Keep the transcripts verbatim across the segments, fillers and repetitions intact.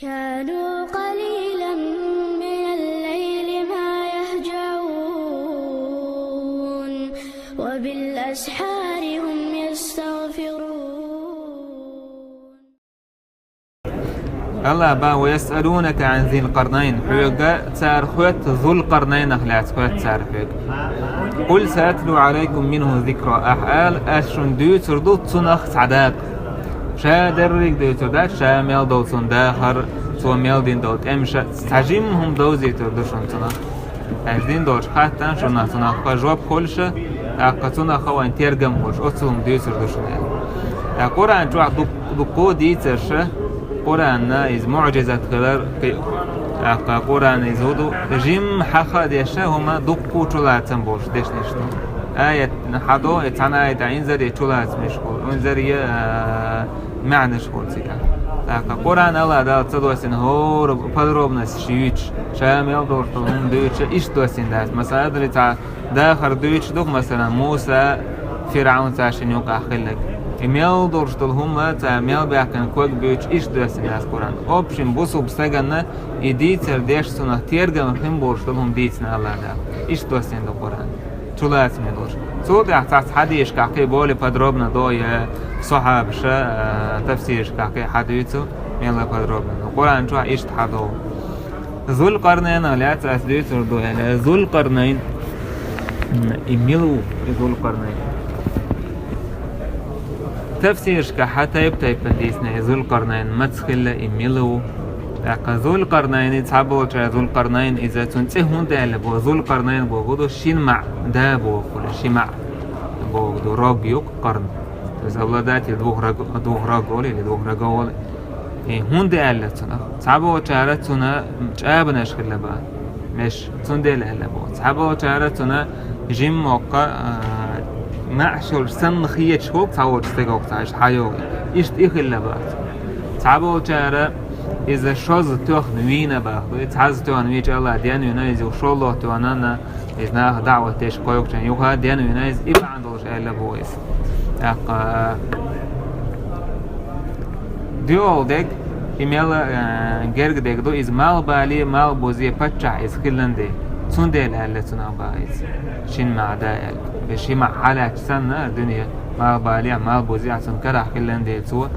كانوا قليلا من الليل ما يهجعون وبالأسحار هم يستغفرون. Аллах ба: «ويسألونك عن ذي القرنين». Хьоьга цара хоьтту Зулкъарнайнах лаьцна хоьтту цара хьоьга. «قل سأتلو عليكم منه ذكرا». Ахьа ала, ас шуна дуьйцур ду цунах цхьа дакъа. Ша дерриг дуьйцур дац, ша мел долу цунна дахар, цо мел дина долу тӀемаш, цхьа жимма хӀума довзуьйтур ду шуна цунах. Аша дина долчу хаттарна шуна цунах жоп хуьлуш, тӀаккха цунах вайн тергам хуьлуш, оцу хӀума дуьйцур ду шуна аьлла. ТӀаккха Къуръан чохь дуккха, дуккха дийцарш, Къуръанна иза муӀжизат хилар кхин а. ТӀаккха Къуръан иза хӀун ду, жимма хьаха а деш хӀума дуккха чулацам болуш дешнаш ду. Аят хьадо, и цхьана аятехь инзаре чулацамаш хуьлу, инзаре, а, маьӀнаш хуьлу цигахь. ТӀаккха Къуръан Аллах Дала ца доссийна хӀора подробносташ юьйцуш, ша мел долуш долу хӀума дуьйцуш, иштта доссийна дац. Масала, адарий цхьа дахар дуьйцуш ду-кх, масала, Муса, ФирӀавн цаьршинна юкъахь хилларг. И мел долуш долу хӀума, цара мел баьккхина ког буьйцуш, иштта доссийна дац Къуръан. Общем, бусулба стаганна и дийцар деш, цунах тергам хин болуш долу хӀума дийцина Аллах Дала. Иштта доссийна ду Къуръан. Чулацаме долуш. Цул тӀаьхьа цхьацца хьадисашкахь кхин более подробно до, я сахьабаша, а, тафсирашкахь кхин хьадуьйцу, мелла подробно до. Къуръан чохь иштта хьадо. Зулкъарнайнах лаьцна ас дуьйцур ду аьлла. Зулкъарнайн. И мила ву, и Зулкъарнайн? Тафсирашкахь тайп-тайпана дийцина и Зулкъарнайн маца хилла, и мила ву. ТӀаккха Зулкъарнайн, цхьаболчара Зулкъарнайн иза цунна цӀе хӀунда аьлла боху, Зулкъарнайн боху ду, шин маӀа да боху, шин маӀа боху ду, рог ю-кх, къарн. То есть обладатель двух рог-, двух рог олу или двух рогов олу. И хӀунда аьлла цунах? Цхьаболчара цунна чӀабанаш хилла боху. Меш, цундела аьлла боху. Цхьаболчара цунна жимма воккха, а, маьӀаш йолуш санна хеташ хӀокху цхьаволчу стегах цхьа иштта хьайогӀу. Иштта и хилла боху. Цхьаболчара иза шозза тоьхна вийна боху. И цхьазза тоьхна вийча, Аллах денвина, иза шолгӀа тоьхна, иза наха даӀват деш кхойкхучун юха денвина, иза и бахьана долуш аьлла боху иза. ТӀаккха дуьхьал дерг, и мел, э, герга дерг ду, иза малхбале, малхбузе паччахь иза хилла дела. Цундела аьлла цунах боху иза. Шин маӀа да аьлла. Вай ши маӀа хьалаьцча санна, дуьне малхбалехь, малхбузехь цунна карахь хилла дела цо,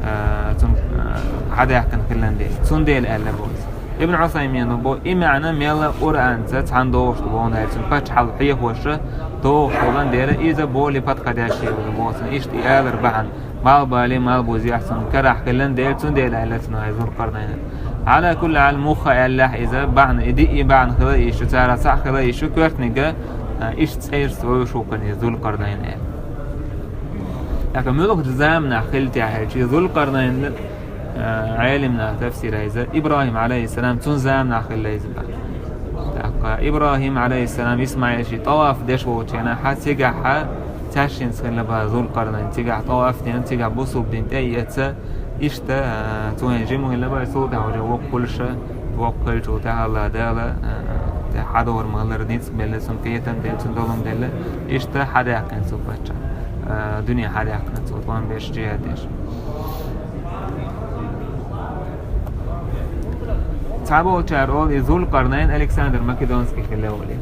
э, цунна, э, хьадаьккхина хилла дела. Цундела аьлла боху иза. Ибн Ӏусаймина боху, и маьӀна мел Къуръанца цхьаьна догӀуш ду боху аьлла, цунна паччахьалла хьехоша догӀуш хилла дела, иза более подходящий ву боху цунна. Иштта и алар бахьана. Малхбале, малхбузехь цунна карахь хилла дела, цундела аьлла цунах Зулкъарнайн. Ӏала кулли хьал, муха аьллехь иза бахьана, и диъ бахьана хила йиш ю, царах цхьаъ хила йиш ю, коьртаниг, а, иштта цӀерца вевзаш ву-кх иза Зулкъарнайн аьлла. ТӀаккха муьлхачу заманахь хилла те аьлча, и Зулкъарнайн, а, Ӏелимнаха тафсира иза, ИбрахӀим, Ӏалайхиссалам, цуьнан заманахь хилла иза боху. ТӀаккха ИбрахӀим, Ӏалайхиссалам, ИсмаӀил шен тӀаваф деш волчу хенахь, цигахь цаьршинца хилла боху Зулкъарнайн, цигахь тӀаваф дина, цигахь бусулба дин тӀе а эцна, иштта, а, цо хӀинца жима хилла боху, цул тӀаьхьа уже воккха хуьлуш, воккха хиллачул тӀаьхьа Аллах Дала, а, тӀе хьадора ма-аллара ницкъ белла, цунна кхетам делла, цунна долам делла, иштта хьадаьккхина цо паччахь, а, дуьне хьадаьккхина цо, тӀом беш, джихӀад деш. Цхьаболчара олу, и Зулкъарнайн Александр Македонский хилла олий.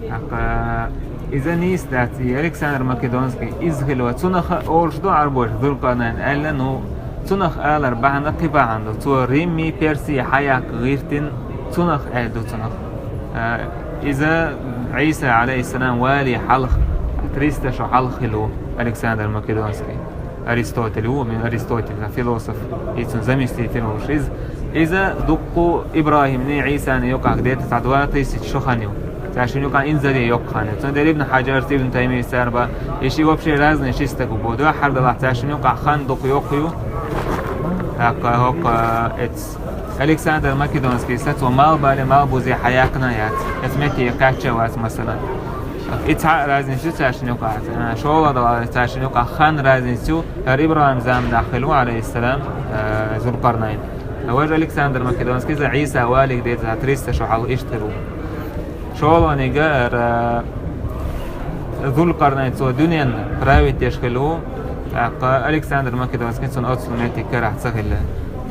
ТӀаккха иза нийса дац, и Александр Македонский иза хилла. Цунах олуш ду Ӏарбоша Зулкъарнайн аьлла, ну, цунах алар бахьана кхин бахьана ду. Цо Римми, Перси хьаяккха гӀиртина, цунах аьлла ду цунах. А, иза Ӏийса, Ӏалайхиссалам, вале хьалха, триста шо хьалха хилла ву Александр Македонский. Аристотель ву, мин Аристотель, философ, и цуьнан заместитель волуш иза. Иза дуккха ИбрахӀимний, Ӏийсаний юкъахь где-то цхьа два тысячи шо хан ю. Цаьршинна юкъахь инзаре йоккха хан ю. Цундела Ибн Хьаджарс, Ибн Таймияс цара боху, и ши вообще разный ши стаг ву боху. Дуьххьара делахь цаьршинна юкъахь хан дукха йоккха ю. ТӀаккха хӀокху, эц, Александр Македонский, цо малхбале, малхбузе хьаяьккхина яц. Эц метте кхаьчна вац, масала. И цхьа разница ю цаьршинна юкъахь. А, шолгӀа делахь цаьршинна юкъахь хан разница ю, хӀара ИбрахӀим заманахь хилла ву, Ӏалайхиссалам, а, Зулкъарнайн. Важа Александр Македонский, иза Ӏийса валийга де-, цхьа триста шо хьалха иштта хилла ву. ШолгӀаниг, хӀара Зулкъарнайн, цо дуьненна править деш хилла ву, тӀаккха Александр Македонский цунна оццул метте карахь ца хилла.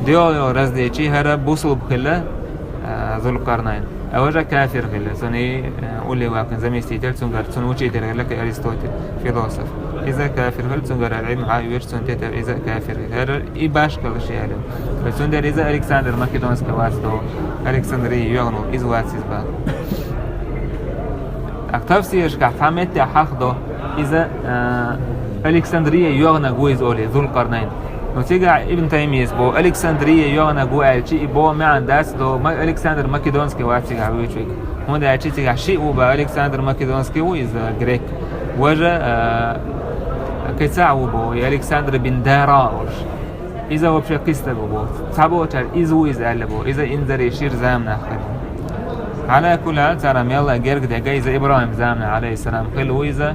Доьалгӏа различие хӏара бусулба хилла, а, Зулкъарнайн. А важа кафир хилла. Цуьнан, а, улле ваккхин заместитель, цуьнгара, цуьнан учитель хилла кхин Аристотель, философ. Иза кафир хилла, цуьнгара Ӏилма хьаоьцуш, цунна тетар иза кафир хилла. ХӀара и башхалла ши аьлла. Цундела иза Александр Македонский вац до, Александрия йоьгӀна, иза вац иза бала. Ах тафсирашкахь цхьа метте хьалха до, иза, а, Александрия йоьгӀнаг ву иза олий, Зулкъарнайн. Ну, цигахь Ибн Таймийс бо, Александрия йоьгӀнаг ву аьлчи, и бо маьӀна дац до, ма-, Александр Македонский вац цигахь вуьйчуьйга. ХӀунда аьлчи цигахь шиъ ву бан, Александр Македонский ву иза грек. Важа, а, кхин цхьа ву бо, и Александр бин Дара олуш. Иза вообще кхин стаг ву бо. Цхьаболчара иза ву иза аьлла бо. Иза инзаре шира заманахь хилла. Хьала кулал цара мелла герга дега иза ИбрахӀим заманахь, алейхиссалам, хилла ву иза.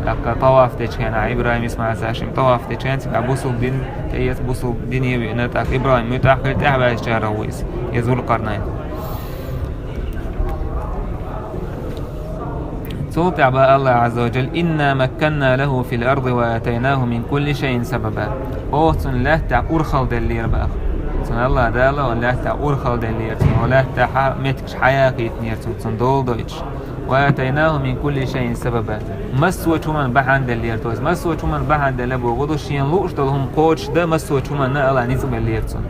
ТӀаккха таваф дечу хенахь, ИбрахӀим, ИсмаӀил, Сашим таваф дечу хенахь, цигахь бусулба дин тӀеэца, бусулба дине веана, тӀаккха ИбрахӀим муьтӀахь хилла тӀаьхьаваьллачарах ву иза. Иза Зулкъарнайн. Цул тӀаьхьа бан Аллах Азза ва Джалла: «Инна макканна лаху фил арди ва атайнаху мин кулли шайин сабаба». Оха цунна лаьттахь урхалла деллера баха. Цунна Аллах Дала оха лаьттахь урхалла деллера, цунна оха лаьттахь меттигаш хьаяккхийтинера цунна, цунна дола дойтуш. «Ва атайнаху мин кулли шайин сабаба». Массо а хӀуманна бахьана деллера, то есть массо а хӀуманна бахьана делла бохург ду, шена лууш долу хӀума кхочушдан массо а хӀуманна Аллах ницкъ беллера цунна.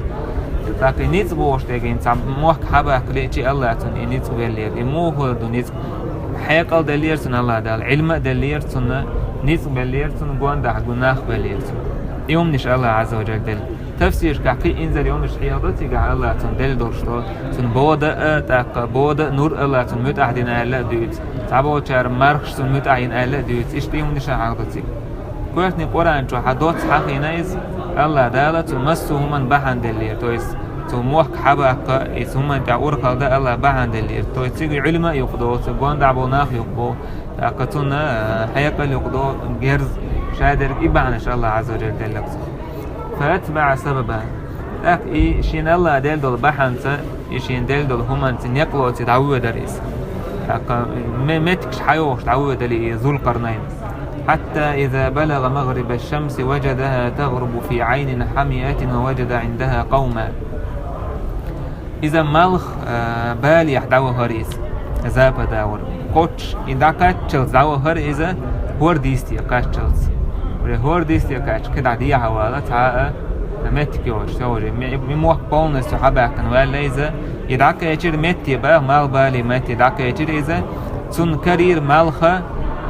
ТӀаккха и ницкъ бохуш дерг, хӀинца мохк хьабаккхале а, Аллах цунна и ницкъ беллера. И муха хир ду ницкъ? Хьекъал деллера цунна Аллах Дала, Ӏилма а деллера цунна, ницкъ беллера цунна, гондахь гу нах беллера цунна. И хӀуманаш Аллах Азза ва Джалла делла. Тафсирашкахь кхин инзаре хӀуманаш хьехадо цигахь Аллах цунна делла долуш долу. Цунна бода а, тӀаккха бода а, нур а Аллах цунна муьтӀахь дина аьлла а дуьйцу. Цхьаболчара мархаш цунна муьтӀахь йина аьлла а дуьйцу. Иштта и хӀуманаш а хьахадо цига. Коьртаниг Къуръан чохь хьан доцца хьахийна иза, Аллах Дала цу массо а хӀуманна бахьана деллера, то есть цу мохк хьабаккха, иза хӀуманна тӀехь урхалла дан Аллах бахьана деллера. То есть цига Ӏилма а юкъадолу, цу гондахь болу нах юкъаболу, тӀаккха цунна, а, хьекъал юкъадолу, герз, шадерг и бахьанаш Аллах Азза ва Джалла деллера цунна. «Фа атбаӀа сабаба». ТӀаккха и шена Аллах делла долу бахьанца, и шена делла долу хӀуманца некъ лоций дӀавоьдара иза. ТӀаккха ме-, меттигаш хьайогӀуш дӀавоьдара и Зулкъарнайн. «Хьатта иза балагӀа магӀриба шамси важадаха тагӀрубу фи Ӏайнин хьамиатин ва важада Ӏиндаха къавма». Иза малх, а, балехь дӀавахара иза, западагӀур. Кхоччуш и дӀакхаччалц дӀавахара иза, хӀора дийсте кхаччалц. Уже хӀора дийсте кхаччалц кхидӀа дехьа вала, цхьа а меттиг йоцуш, цо уже ме-, и мохк полностью хьабаьккхина ваьлла иза. И дӀакхечира метте баха, малх бале метте дӀакхечира иза. Цунна карийра малха,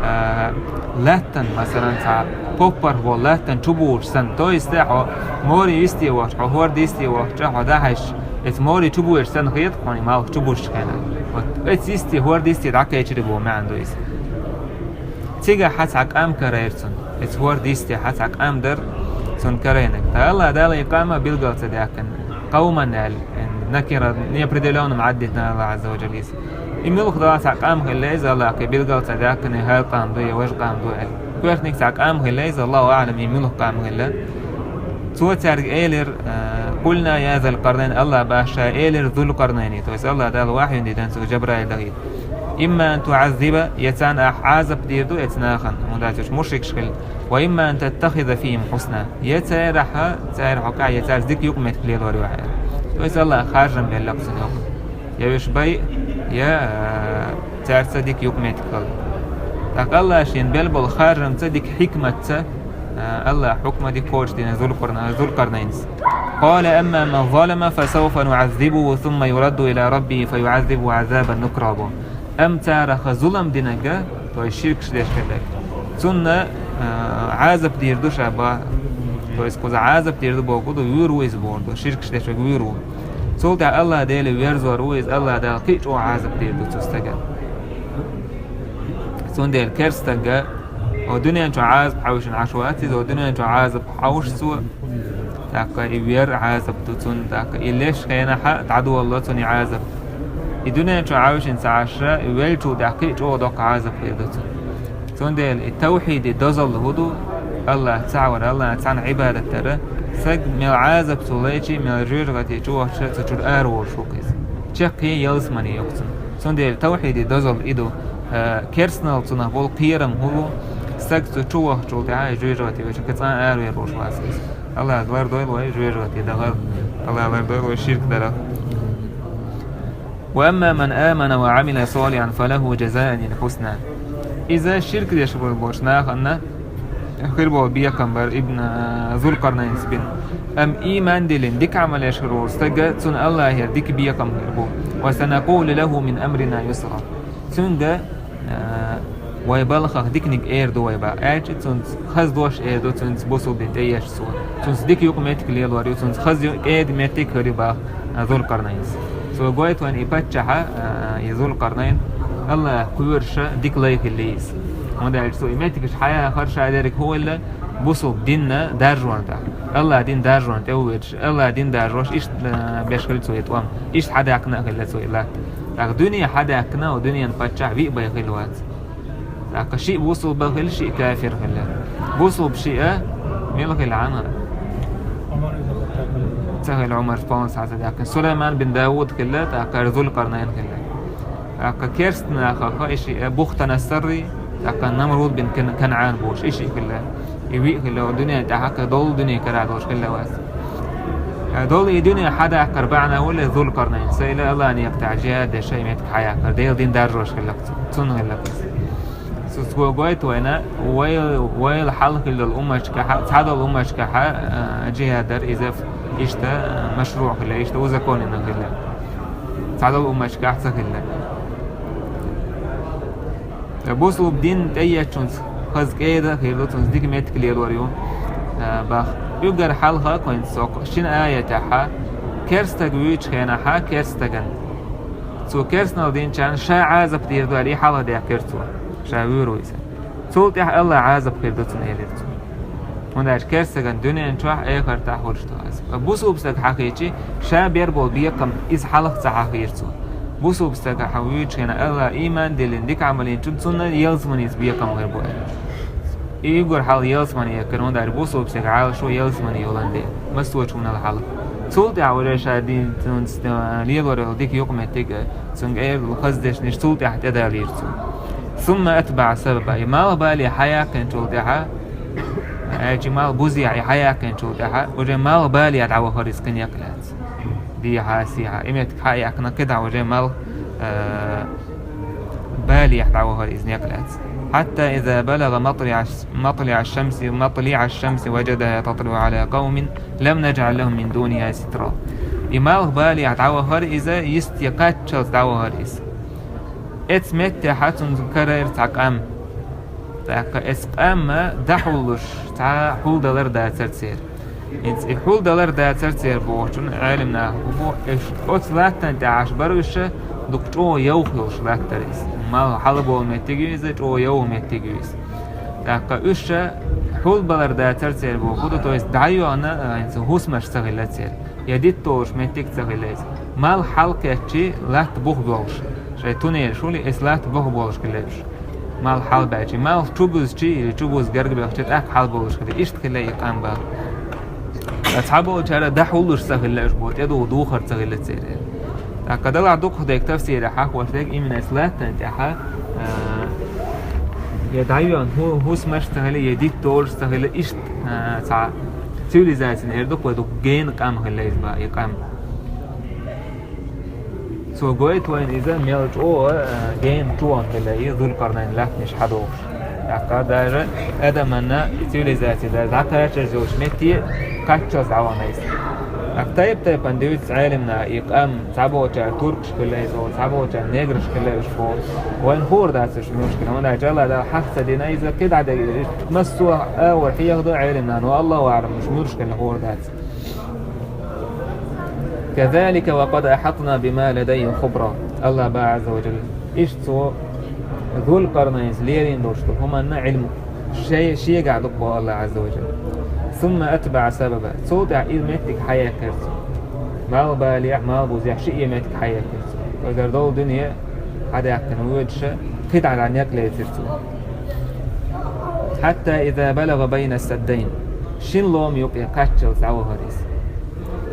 а, лаьттан, масалан, цхьа поппарх волу лаьттан чу бузуш санна. То есть, хьо море йисте вахча, хьо хӀора дийсте вахча, хьо дӀахьаьжча, эца море чу буьйш санна хета хьуна и малх чу бузучу хенахь. Вот эца йисте, хӀора дийсте дӀакхечира боху маьӀна ду иза. Цигахь хьан цхьа къам карийра цунна. Эца хӀора дийсте хьан цхьа къам дара цунна карийнарг. Ткъа Аллах Дала и къам а билгал ца даьккхина. Къавман аьлла, накира неопределённом Ӏаддитина Аллах Азза ва Джалла иза. И муьлха дала цхьа къам хилла иза Аллах, кхин билгал ца даьккхина, хӀара къам ду я важа къам ду аьлла. Коьртаниг цхьа къам хилла иза, Аллаху аӀлам, и муьлха къам хилла. Цо цаьрга элира, а, «Къулна я Зулкъарнайн», Аллах баша элира Зулкъарнайне, то есть Аллах Дала вахьйун дитина цо Жабраил дахийта. «Имма ан туӀаззиба», я царна ахь Ӏазап дийр ду эца нахана, хӀунда аьлча уьш мушрикаш хилла. «Ва имма ан таттахиза фихим хьусна». Я царах, царах хьо кхаь, я цаьрца дика юкъаметтиг лелор ю хьара. То есть Аллах харжам белла кху цунна юкъа. Я уьш бай, я, а, цаьрца дика юкъаметтиг хила. ТӀаккха Аллах шена белла болу харжамца, дика хьикматца, а, Аллах хьукма дика кхочушдина Зулкъарна-, Зулкъарнайнца. «Къала амма ман залама, фа сауфа нуӀаззибуху, сумма юрадду ила раббихи, фа юӀаззибуху Ӏазабан нукра», бо. Амма царах зулам динарг, то есть ширкаш деш хилларг, цунна, а, Ӏазап дийр ду ша баха. То есть кхуза Ӏазап дийр ду бохург ду, вуьйр ву иза бохург ду, ширкаш деш верг вуьйр ву. Цул тӀаьхьа Аллах Деле верзор ву иза, Аллах Дала кхин а чӀогӀа Ӏазап дийр ду цу стагана. Цундела керста стаг, о, дуьнен чу Ӏазап хьовшина Ӏаш вац иза, о, дуьнен чу Ӏазап хьовш цо, тӀаккха и вер Ӏазап ду цунна, тӀаккха и леш хенахь а дӀадолало цунна и Ӏазап. И дуьнен чу Ӏовшина ца Ӏаш, и веллачул тӀаьхьа кхин а чӀогӀа доккха Ӏазап хир ду цунна. Цундела и тавхьиде дозалла хӀун ду, Аллах цхьаъ вар, Аллах цхьанна Ӏибадат дар, стаг мел Ӏазап цо лайчи, мел жоьжахати чу вахча, цу чуьра ара волуш ву иза. Чаккхе ялсамане ю-кх цунна. Цундела тавхьиде дозалла и ду, а, керстанал цунах болу кхерам хӀун ду, стаг цу чу вахчул тӀаьхьа жоьжахати вайча кхин цкъа а аравер волуш вац иза. Аллах лардойла вай жоьжахати дахар. Аллах лардойла вай ширк дарах. وأما من آمن وعمل صالحا فله جزاء الحسنى. Иза ширк деш болчу нахана хир болу бекхам бара Ибн, а, Зулкарнайнс бина. Амма ийман диллина дика Ӏамал еш хир волу стага, цунна Аллахера дика бекхам хир бу. وسنقول له من أمرنا يسرا. Цуьнга, а, вай балхах диканиг эр ду вай баха. Аьлча цунца хаза дош эр ду, цуьнца бусулба дин тӀеэцча цо. Цунца дика юкъаметтиг лелор ю, цунца хаза ю-, кӀеда меттиг хир ю баха, а, Зулкарнайнс. Цо гойту вайна и паччахьа, а, и Зулкарнайн, Аллах кхоьруша дика лай хилла иза. ХӀунда аьлча цо и меттигаш хьаяхар ша дерриг хӀун хилла, бусулба динна даржорна тӀехь. Аллах дин даржорна тӀе ву верш. Аллах дин даржош иштта, а, беш хилла цо и тӀом. Иштта хьадаьккхина а хилла цо и латта. ТӀаккха дуьне хьадаьккхина, дуьненан паччахь виъ бай хилла вац. ТӀаккха шиъ бусулба хилла, шиъ кафир хилла. Бусулба шиъ а мила хилла Ӏана? Ца хилла Ӏумар, полностью хьа ца даьккхина. Сулайман бин Давуд хилла, тӀаккха Зулкарнайн хилла. ТӀаккха керста нахах и шиъ а Бухтанассарри, тӀаккха Намруд бин Кан-, КанӀан бохуш, и шиъ хилла. И виъ хилла, дуьнен тӀехь хӀакха долу дуьне карахь долуш хилла вац. Э, долу и дуьне хьадаккхар бахьана ву ле Зулкарнайн, сайла Аллахьан некъа тӀехь жихӀад деш шайн меттиг хьаяьккхар, Делан дин даржош хилла цу-, цунна хилла иза. Цо гойту вайна, вай-, вайла хьалха хилла долу умматашкахь, цхьадолу умматашкахь, э, жихӀад дар иза иштта, э, машруъ хилла, иштта узаконено хилла. Цхьадолу умматашкахь ца хилла. Бусулба дин тӀеэцчунца хаза кӀеда хир ду, цунца дика меттиг лелор ю, а, баха. Уьггар хьалха кхуьнца сокху шина аятехьа, керстаг вуьйчу хенахьа керстаган. Цо керстанал динчарна ша Ӏазап дийр ду аьлла, и хьалха даьккхира цо, ша вуьйр ву иза. Цул тӀаьхьа Аллах Ӏазап хир ду цунна элира цо. ХӀунда аьлча керстаган дуьнен чохь, эхартахь хуьлуш ду Ӏазап. Бусулба стаг хьахийчи, ша бер болу бекхам, иза хьалха ца хьахийра цо. Бусулба стаг хьан вуьйчу хенахь, Аллах ийман диллина, дика Ӏамал йинчунна, цунна ялсаманица бекхам хир бу аьлла. И уггар хьал ялсамани эккхира, хӀунда аьлча бусулба стаг Ӏалашо ялсамани йолан де, массочунал хьалха. Цул тӀаьхьа уже ша дин, цунца, э, лелор йолу дика юкъаметтиг, э, цуьнга эр долу хаза дешнаш цул тӀаьхьа тӀедалийра цо. ثم أتبع سببا. И малхбале хьаяьккхинчул тӀаьхьа, аьлча и малх бузехь и хьаяьккхинчул тӀаьхьа, уже малхбале дӀавахара иза кхин некъ лаьцна. Дехьа, сехьа. И меттиг хьа а яьккхина, кхидӀа уже малх, э, балехь дӀавахара иза некъ лаьцна. حتى إذا بلغ مطلع الش-، مطلع الشمس، مطلع الشمس وجدها تطلع على قوم لم نجعل لهم من دونها سترا. И малх балехь дӀавахара иза, йисте кхаччалц дӀавахара иза. Эцу меттехьа цунна карайра цхьа къам. ТӀаккха эцу къамма дӀахьуллуш цхьа хьулдалар дацара церан. ХӀинца и хьулдалар дацара церан бохучун Ӏелам наха хӀун бу, уьш оцу латтана тӀехь Ӏаш бара уьш, дукха чӀогӀа йовха йолуш латта дара иза. Малх хьалаболу меттиг ю иза, чӀогӀа йовха меттиг ю иза. ТӀаккха уьш хьулбалар дацара церан боху ду, то есть дӀайоьгӀна, а, хӀинца хӀусамаш ца хилла церан. Я диттолуш меттиг ца хилла иза. Малх хьалакхеччи латта бух болуш. Шайн тунелаш хуьлий, эс латта бух болуш хилла уьш. Малх хьалабаьччи. Малх чу бузчи, или чу буза гаргабехчи, тӀаккха хьалаболуш хилла. Иштта хилла и къам баха. Ткъа цхьаболчара дӀахьуллуш ца хилла уьш боху, тӀедугӀу духар ца хилла церан. ТӀаккха далахь дукхах дерг тафсире хьахош дерг, именно эс латтана тӀехьа, а, я дӀайоьгӀна хӀу-, хӀусамаш ца хилла, я диттолуш ца хилла, иштта, а, цхьа цивилизацина эр ду-кх вай, дукха гена къам хилла иза баха, и къам. Цо гойту вайна иза мел чӀогӀа, а, гена чӀогӀа хилла и Зулкарнайн латтанаш хьадохуш. ТӀаккха даже адаманна цивилизаци даже дӀакхачаза йолчу метте кхаччалц дӀавахана иза. ТӀаккха тайп-тайпана дуьйцу Ӏелам наха и къам, цхьаболчара туркаш хилла иза олу, цхьаболчара неграш хилла уьш боху. Вайна хуур дац уьш муьлш хилла, хӀунда аьлча Аллах Дала хьаха ца дина иза, кхидӀа дерг, массо а агӀор хьеха ду Ӏелам наха, но Аллаху аӀлам уьш муьлш хилла хуур дац. كذلك وقد أحطنا بما لديه خبرا. Аллах боху Ӏазза ва жалла. Иштта цо Зулкарнайнца лерина долуш долу хӀуманна Ӏилма шай-, шегахь ду боху Аллах Ӏазза ва жалла. ثم أتبع سببا. Цул тӀаьхьа и меттиг хьаяьккхира цо. Малхбалехь, малхбузехь шиъ и меттиг хьаяьккхира цо. Цо дара долу дуьне хьадаьккхина воьдуша, кхидӀа дӀа некъ лецира цо. حتى إذا بلغ بين السدين. Шин лома юкъе кхаччалц дӀавахара иза.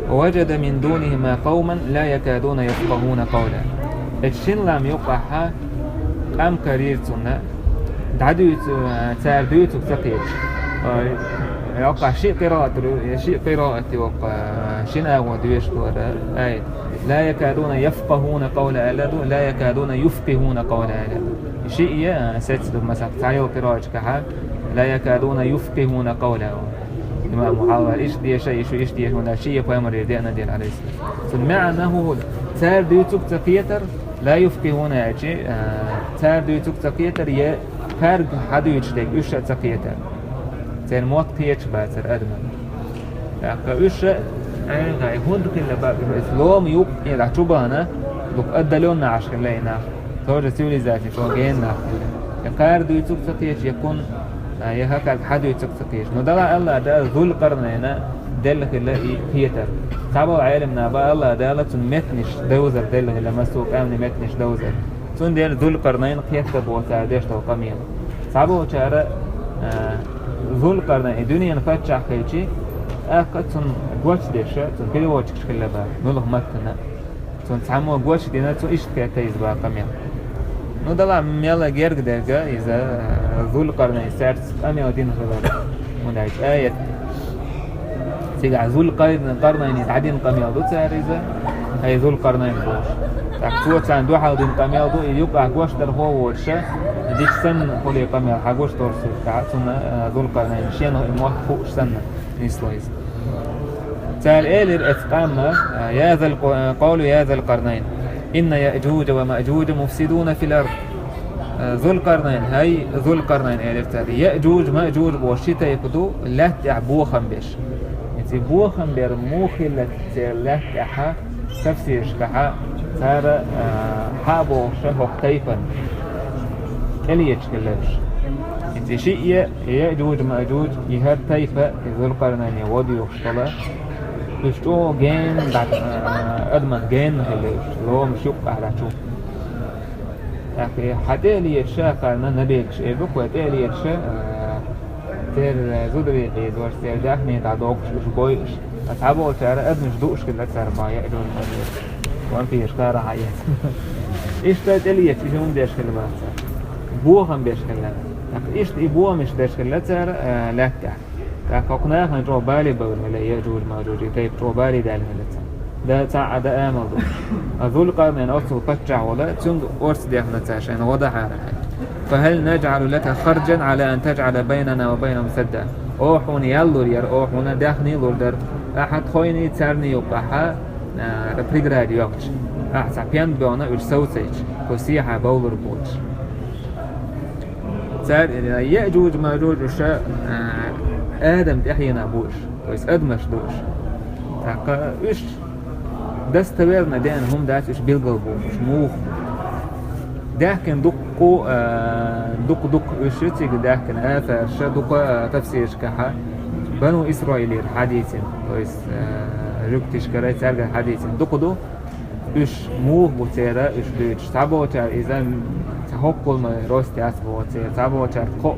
ووجد من دونهما قوما لا يكادون يفقهون قولا. Эцу шин лам юкъахьа къам карийра цунна, дӀадуьйцу-, цара дуьйцург ца кхеташ. Ой, Йоккха ши къираат ю, ши къираат йоккха, шин агӀо доьшуш дара, ай. لا يكادون يفقهون قولا аьлла ду, لا يكادون يفقهون قولا аьлла ду. Ши е, а, сецаду, масала, цхьайолчу къирааташкахьа, لا يكادون يفقهون قولا. Имам Хьавар иштта деша, ишу иштта деша, хӀунда ши е пайхамаре деана дела, алейхиссалам. Цун маьӀна хӀун ду? Цара дуьйцург ца кхетар, لا يفقهون аьлчи, а, цара дуьйцург ца кхетар, е кхаьрга хьадуьйцуш дерг уьш а ца кхетар. Церан мотт кхеташ бацара адаман. ТӀаккха уьш а, э, гӀай хӀунда хилла бакъ, иза лома юккъе дӀа чу бахана, дукха отдалённый Ӏаш хилла и нах. Тоже цивилизаци чӀогӀа гена нах хилла. Я кхара дуьйцург ца кхеташ, я кхунна, а, я хӀокхаьрга хьадуьйцург ца кхеташ. Ну, дала Аллах Дала Зулкъарнайна делла хилла и кхетар. Цхьаболу Ӏеламнаха бан Аллах Дала цунна меттанаш довзар делла хилла, массо а къаьмнийн меттанаш довзар. Цундела Зулкъарнайн кхетта боху цара деш долу къамел. Цхьаболчара, а, Зулкъарнайн и дуьненан паччахь хилчи, тӀаккха цунна гочдеш, цунна переводчикаш хилла бара, муьлха маттана. Цунна цхьаммо гочдина, цо иштта кхетта иза бара къамел. Ну, дала мел герга дерг иза, а, Зулкъарнайн цаьрца къамел дина хилар. ХӀунда аьлча аят. Цигахь Зулкъарнайне дӀадина къамел ду цара иза, хӀай Зулкъарнайн бохуш. ТӀаккха цо царна дуьхьал дина къамел ду, и юкъахь гочдархо а воцуша, дика санна хуьлий къамел хьан гуш долуш цунна, а, Зулкъарнайн шена и мотт хууш санна, нисло иза. Цара элира эцу къамма, а, يا ذا الق-، قالوا يا ذا القرنين إن يأجوج ومأجوج مفسدون في الأرض. Э, Зулкъарнайн, хӀай Зулкъарнайн, элира цара, Яъжуж, Маъжуж бохуш ши тайпа ду, лаьтта тӀехь бохам беш. Иза бохам бер муха хилла церан лаьтта тӀехь, тафсирашкахь цара, э, хьа а бохуш хӀокху тайпана тӀелеташ хилла уьш. Иза шиъ е, Яъжуж, Маъжуж, и хӀара тайпа, и Зулкъарнайне вон доьхуш хилла, уьш чӀогӀа генна, э, адаман генна хилла уьш, ломаш юккъехь дӀа чу. ТӀаккха хьан тӀе а леташ, кхарна набегаш эр ду, вай тӀе а леташ, а, церан зуда вийкъе дозуш, церан даьхни дӀадоккхуш уьш бойуш. Ткъа цхьаболчара адамаш дууш хилла цара бан Яъжуж, Маъжуж. Вампираш кхара хьан эца. Иштта тӀе леташ, и хӀума деш хилла бац цара. Бохам беш хилла. ТӀаккха иштта и бохамаш деш хилла цара, а, лаьттахь. ТӀаккха хӀокху нахана чӀогӀа бале бевлла хилла Яъжуж, Маъжуж, и тайпа чӀогӀа бале даьлла хилла царна. Дан цхьа а дан амал ду. Ткъа Зулкъарнайн оццул паччахь волу, цуьнга орца дехна цара шайна гӀо дан хьара. فهل نجعل لك خرجا على أن تجعل بيننا وبينهم سدا. Оха хьуна ял лур яра, оха хьуна даьхни лур дара. Ахьа тхойний, царний юккъахьа, а, преграда йоккхуш. Ахьа цхьа пен бевна уьш совцийча, кху сехьа бовлур боцуш. Цара, э, Яъжуж, Маъжуж уьш, э, Адам тӀаьхьенах бу уьш, то есть адамаш ду уьш. ТӀаккха уьш достоверно деана хӀума дац уьш билгал бу, уьш муха. Даьхкина дуккха, э, дуккха-дуккха уьш ю цига даьхкина, атарша дуккха, э, тафсирашкахьа, Бану Исраилера хьадийцина, то есть, э, жуьгтишкара цаьргара хьадийцина дуккха ду. Уьш муха бу церан, уьш дуьйцуш, цхьаболчара иза, м, цхьа хӀоккхул ма росте яц боху церан, цхьаболчара кхо,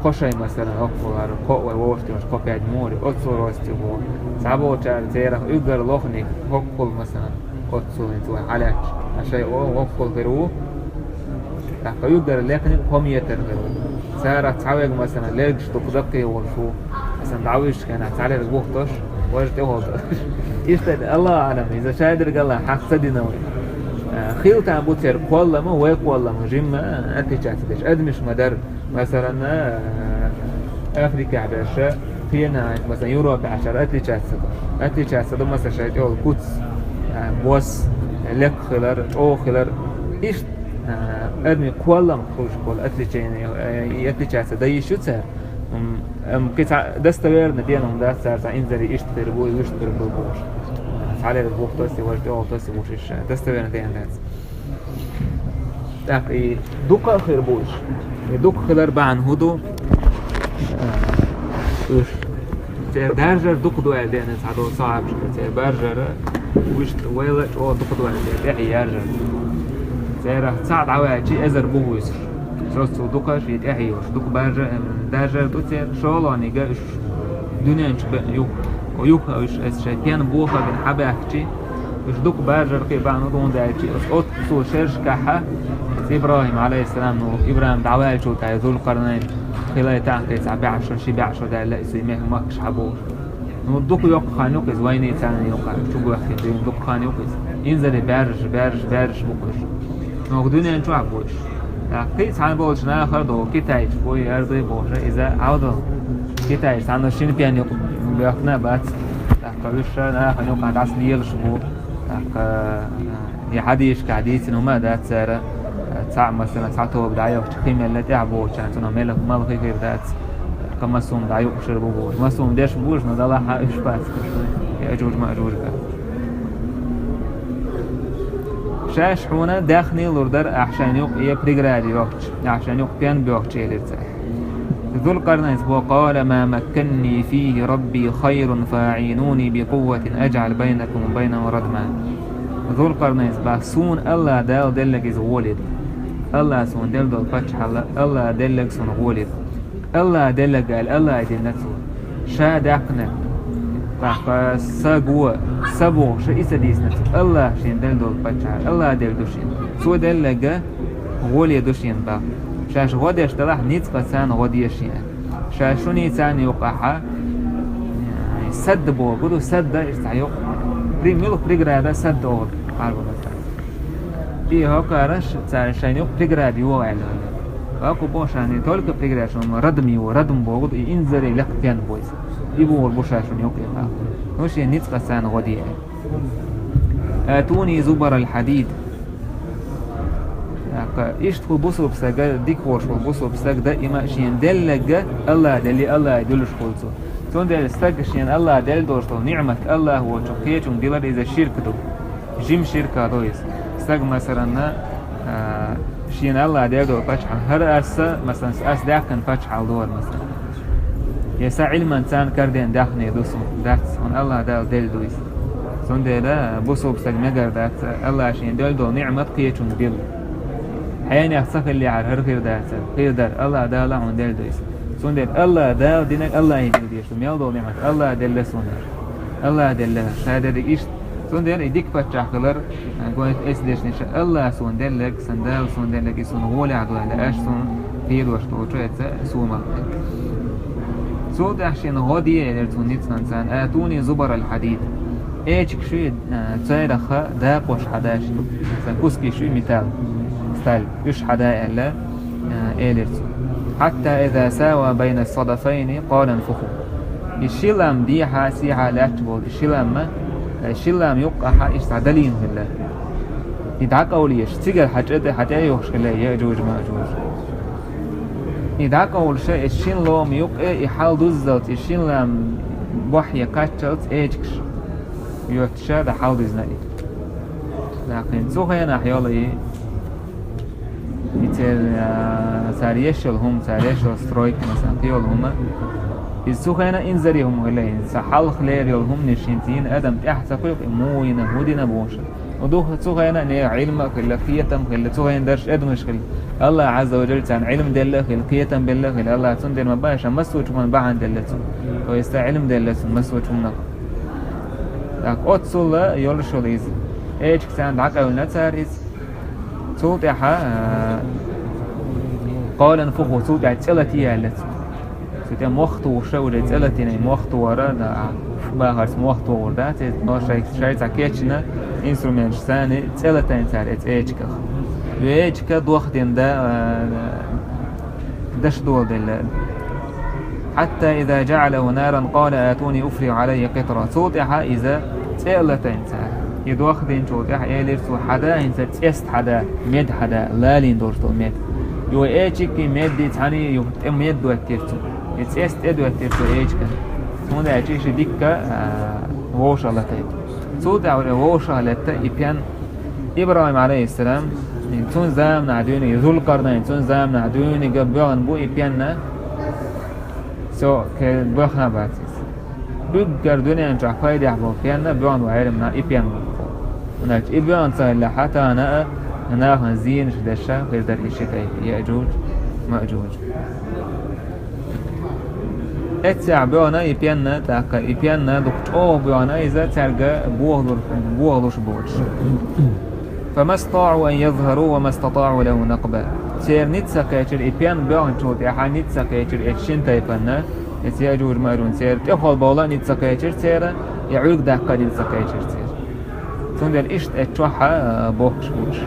кхо шай, масалан, хӀоккхулара, кхо вай вовшахтоьхуш, кхо пять мури, оццул росте боху. Цхьаболчара церах уьггар лохниг хӀоккхул, масалан, оццул хӀинца вай хьалаьтташ. Ткъа шай о, хӀоккхул хир ву. ТӀаккха уьггар лекниг кхо метр хир ву. Царах цхьаверг, масалан, лергаш дукха даккхий волуш ву. Асан дӀавуьжучу хенахь цхьалерг вухтош, важа тӀехӀолдалаш. Иштта, Аллаху аӀлам, иза шадерг Аллах хьакха ца дина вай. А, хила там бу церан кхоллама, вай кхоллама, жимма, а, отличаться деш. Адамаш ма дара, масалан, а, Африкехь берша, кхена, масалан, Европехь шара отличаться ду. Отличаться ду, масалан, шайн тӀехула куц, а, бос, лекха хилар, чӀогӀа хилар. Иштта, а, адамийн кхоллам хуьлуш болу отличение, а, и отличаться дан йиш ю цара. М, ам, кхин цхьа достоверно дена хӀума дац, цара цхьа инзаре иштта хир бу, и вуьшта хир бу бохуш. Цхьалерг вухтош и, важа тӀехӀолтош и бохуш, иштта достоверно дена дац. ТӀаккха и дукха а хир бу уьш. И дукха хилар бахьана хӀун ду? А, уьш. Церан даржар дукха ду аьлла деана цхьадолу сахьабашка. Церан баржар вуьшта вайла чӀогӀа дукха ду аьлла, тӀаьхье яржар. Церах цхьаъ дӀаваьлчи эзар бу вуьйсуш. Соццул дукха шен тӀаьхье йолуш, дукха баржа-, даржар ду церан, шолгӀаниг уьш дуьнен чу бе-, юха, юха уьш эс шайн пен бохабина хьабаьхкичи, уьш дукха баржар кхин бахьана ду, хӀунда аьлчи, оццул шерашкахьа, ИбрахӀим, Ӏалайхиссалам, ну, ИбрахӀим дӀаваьллачул тӀаьхьа Зулкъарнайн, Хилай тӀаккха цхьа бӀаь шу, ши бӀаь шу даьлла, иза мех махкаш хьабохуш. Ну, дукха йоккха хан юкъа иза, вайна царна юкъа чугоьхкина дуьйна дукха хан юкъа иза. Инзаре баьржаш, баьржаш, баьржаш бу уж. Ну, дуьнен чохь бу уж. ТӀаккха кхин а цхьана болчу нахара догӀу, китайчу бу, ярдуй бохуш, иза Ӏавдал. Китайчу цхьана шина пен юкъа боьхкина бац. ТӀаккха уьш нахана юкъахь дӀасалелаш бу. ТӀаккха, а, И хьадисашкахь дийцина хӀума а дац цара, цхьаъ, масала, цхьа тоба дӀайохча, кхин мелла тӀаьхьа бохучарна цунах мелла малхи хир дац, кхин массо а хӀума дӀаюкъуш хир бу бохуш. Массо а хӀума деш бу уж, но далахь а уьш бац кхин. Яъжуж-Маъжуж бац. Шаьш хьуна даьхни лур дара, ахь шайна юкъа е преграда йохча, ахь шайна юкъа пен боьхча, элира цара. Зулкъарнайнас боху: «قال ما مكني فيه ربي خير فأعينوني بقوة أجعل بينكم وبينه ردما». Зулкъарнайнас боху: «Суна АллахӀ Дала делларг иза гӀоле ду. АллахӀа суна делла долу паччахьалла, АллахӀа делларг суна гӀоле ду. АллахӀа делларг аьлла, АллахӀа дина цо. Ша даьккхинарг, тӀаккха са го, са бохуш, и ца дийцина цо. АллахӀа шена делла долу паччахь, АллахӀа делла ду шена. Цо делларг гӀоле ду шена», боху. Шаьш гӀо деш далахь, ницкъаца гӀо де шена. Ша шуний царна юкъахь, э, садда боху ду, садда, иштта цхьа юкъа. При-, муьлха преграда садда олу, хьарбанарш. И хӀокхара ш-, цара шайна юкъа преграда йогӀу аьлла. ХӀокху боху ша не только преграда, шуна радам йогӀу, радам боху ду, и инзаре лекха пен бу иза. И бохур бу ша шуна юкъа. Ну, шен ницкъаца гӀо де аьлла. «آتوني زبر الحديد». ТӀаккха иштта хӀу бусулба стага, дика хууш хӀу бусулба стаг даима шена делларг АллахӀа делли, АллахӀе дуьллуш хуьлу цо. Цундела стаг шена АллахӀа делла долуш долу ниӀмат АллахӀ воцчу кхечунга дилар иза ширк ду. Жима ширк а ду иза. Стаг, масалан, а, шена АллахӀа делла долу паччахьалла хӀара аса, масалан, ас даьккхина паччахьалла ду хӀара, масалан. Я сан Ӏилманца карадеана даьхни ду суна, дац, хӀунда АллахӀа Дала делла ду иза. Цундела бусулба стаг мегар дац, АллахӀа шена делла долу ниӀмат кхечунга дилла. Хьенех ца хиллехьара хӀара хир дацара, хир дара, АллахӀа Дала хьуна делла ду иза. Цундела АллахӀа Дала динарг АллахӀе дилла дезаш ду, мел долу ниӀмат АллахӀа делла суна аьлла. АллахӀа делла, ша дерриг иштта. Цундела и дика паччахь хилар, а, гой эцу дешнаш, АллахӀа суна делларг, сан Дала суна делларг, и суна гӀолехь ду аьлла, аш суна кхийдош долчу эца сомах. Цул тӀаьхьа шена гӀо де, элира цунна ницкъанца: «آتوني زبر الحديد». Эчиг шуй, а, церах дакъош хьада шуна. Сан куски шуй металл, сталь, уьш хьада аьлла, а, элира цо. «حتى إذا ساوى بين الصدفين قال انفخوا». И ши лам дехьа, сехьа лаьтташ болу и ши лам, э, ши лам юккъахьа иштта дӀадалийна хилла. И дӀакъовлийша, цигара хьан чӀе тӀе, хьан тӀе а йохуш хилла, Яъжуж-Маъжуж. И дӀакъовлуша, и шин лома юккъе, и хьал дуззалц, и шин лам бохье кхаччалц эчигаш йоьттуша, дӀа хьал дизна и. Нахин цу хенахь йолу и И цер, а, цара еш йолу хӀума, цара еш йолу стройка, масалан, кхин йолу хӀума. Иза цу хенахь инзаре хӀума хилла, иза ца хьалха лер йолу хӀуманаш хӀинца йина адам тӀаьхьа ца кхуьйкху, и муха йина, хӀун дина бохуш. Ну, духа цу хенахь нехан Ӏилма а хилла, кхетам а хилла, цу хенахь дарш адамаш хилла. АллахӀ Ӏазза ва Жалла царна Ӏилма делла а хилла, кхетам белла а хилла. АллахӀ цундела ма баша, массо а чу хӀуманна бахьана делла цунна. То есть, Ӏилма делла цунна, массо а чу хӀуманах. Так, оццул йолуш йолу иза. Эчиг царна дӀакъевлина цара иза. Цул тӀаьхьа, а, «قال انفخوا», цул тӀаьхьа цӀе латае аьлла цо. Цу тӀе мох тухуша уже цӀе латийна, мох тухара, да, бахарца мох тухур дац, но шай, шайца кечна инструменташ царна цӀе латийна цара эца эчигах. И эчиг дохдина да, а, даш доладелла. «حتى إذا جعله نارا قال آتوني أفرغ عليه قطرا». Цул тӀаьхьа иза цӀе а латийна цара. И дохдинчул тӀаьхьа элира цо: «Хьада хӀинца цӀест хьада, мед хьада, лалийна долуш долу мед». И вай эчиггий меддий цхьаний юха тӀе мед доьттира цо. И цӀест тӀе доьттира цо эчиган. ХӀунда аьлча и ши дикка, а, вовшах латайта. Цул тӀаьхьа вовшах летта и пен ИбрахӀим, Ӏалайхиссалам, цуьнан заманахь дуьйна, Зулкъарнайн, цуьнан заманахь дуьйна боьгӀна бу и пенна, цо ке-, боьхна бац иза. Уггар дуьнен чохь пайдехь болу пенна боьгӀна ву Ӏеламнаха и пен бу. ХӀунда аьлча и боьгӀна ца хилла хьан тахана а нахана зенаш деш хир дара и ши тайпа, Яъжуж, Маъжуж. Эццехь боьгӀна и пенна, тӀаккха и пенна дукха чӀогӀа боьгӀна иза цаьрга бохалур-, бохалуш боцуш. «فما استطاعوا أن يظهروه وما استطاعوا له نقبا». Церан низ ца кхечира, и пен боьгӀначул тӀаьхьа низ ца кхечира эцу шина тайпанна, эцу Яъжуж-Маъжуж, церан тӀехула бовла а низ ца кхечира церан, я Ӏуьрг даккха а низ ца кхечира церан. Цундела иштта эцу чохь а, а, бохкуш бу уьш.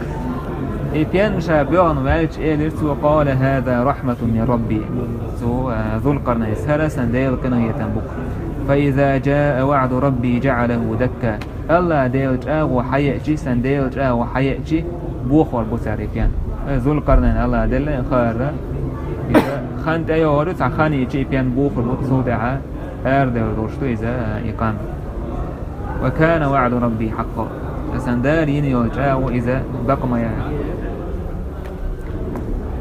И пен ша боьгӀна ваьлча элира цо: «Къала хӀаза рахьматун мин Рабби». Цу, а, Зулкъарнайнас: «ХӀара сан Делан къинхетам бу-кх. Фа иза жаа ваӀду Рабби жаӀалаху дакка». АллахӀ Делан чӀагӀо хьаеачи, сан Делан чӀагӀо хьаеачи, бохор бу цара и пен. Э, Зулкъарнайна АллахӀ делла хаарра, иза хан тӀейогӀур ю, цхьа хан йичи и пен бохор бу, цул тӀаьхьа арадевр долуш ду иза, э, и хан. «Ва кана ваӀду Рабби хьакъа». Сан Дала йина йолу чӀагӀо иза бакъ ма яра.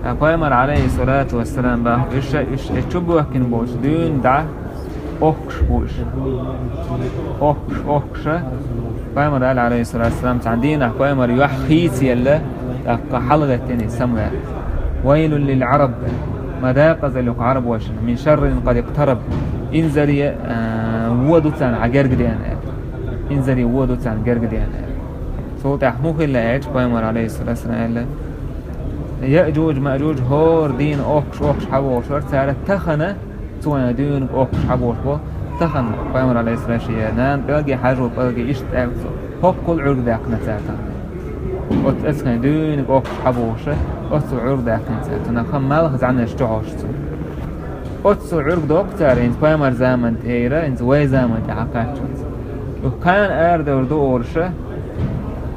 Ткъа пайхамар, Ӏалайхиссалату вассалам, боху, уьш, уьш, уьш чу бохкина болчу дуьйна дӀа охкуш бу уьш. Охкуш, охкуша. Пайхамар аьлла, Ӏалайхиссалату вассалам, цхьана дийнахь пайхамар юьхь хийцаелла, тӀаккха хьалагӀеттина иза самаваьлла. «Вайлун лил Ӏараб». Ма декъазалла ю-кх Ӏарбошна. «Мин шаррин къад икътараб». Инзаре, а, вон ду царна хьан герга деана аьлла. Инзаре вон ду царна герга деана аьлла. Цул тӀаьхьа хӀун хилла аьлча, пайхамар, Ӏалайхиссалату вассалам, аьлла: «Яъжуж-Маъжуж хӀора дийна охкуш, охкуш хьавогӀуш вара, цара тахана цу вайн дуьйна охкуш хьабогӀуш бу, тахана». Пайхамар, Ӏалайхиссалам, шен нана пӀелги, хьажо пӀелги иштта аьлла цо. ХӀоккхул Ӏуьрг даьккхина цара тахана. Оцу эцхайн дуьйна охкуш хьабогӀуша, оццул Ӏуьрг даьккхина цара. Цунах хан малх зӀаьнарш чохьош цо. Оццул Ӏуьрг доккху цара, хӀинца пайхамар заман тӀера, хӀинца вай заман тӀе хьакхаччалц. Юха кхана арадевр ду олуша,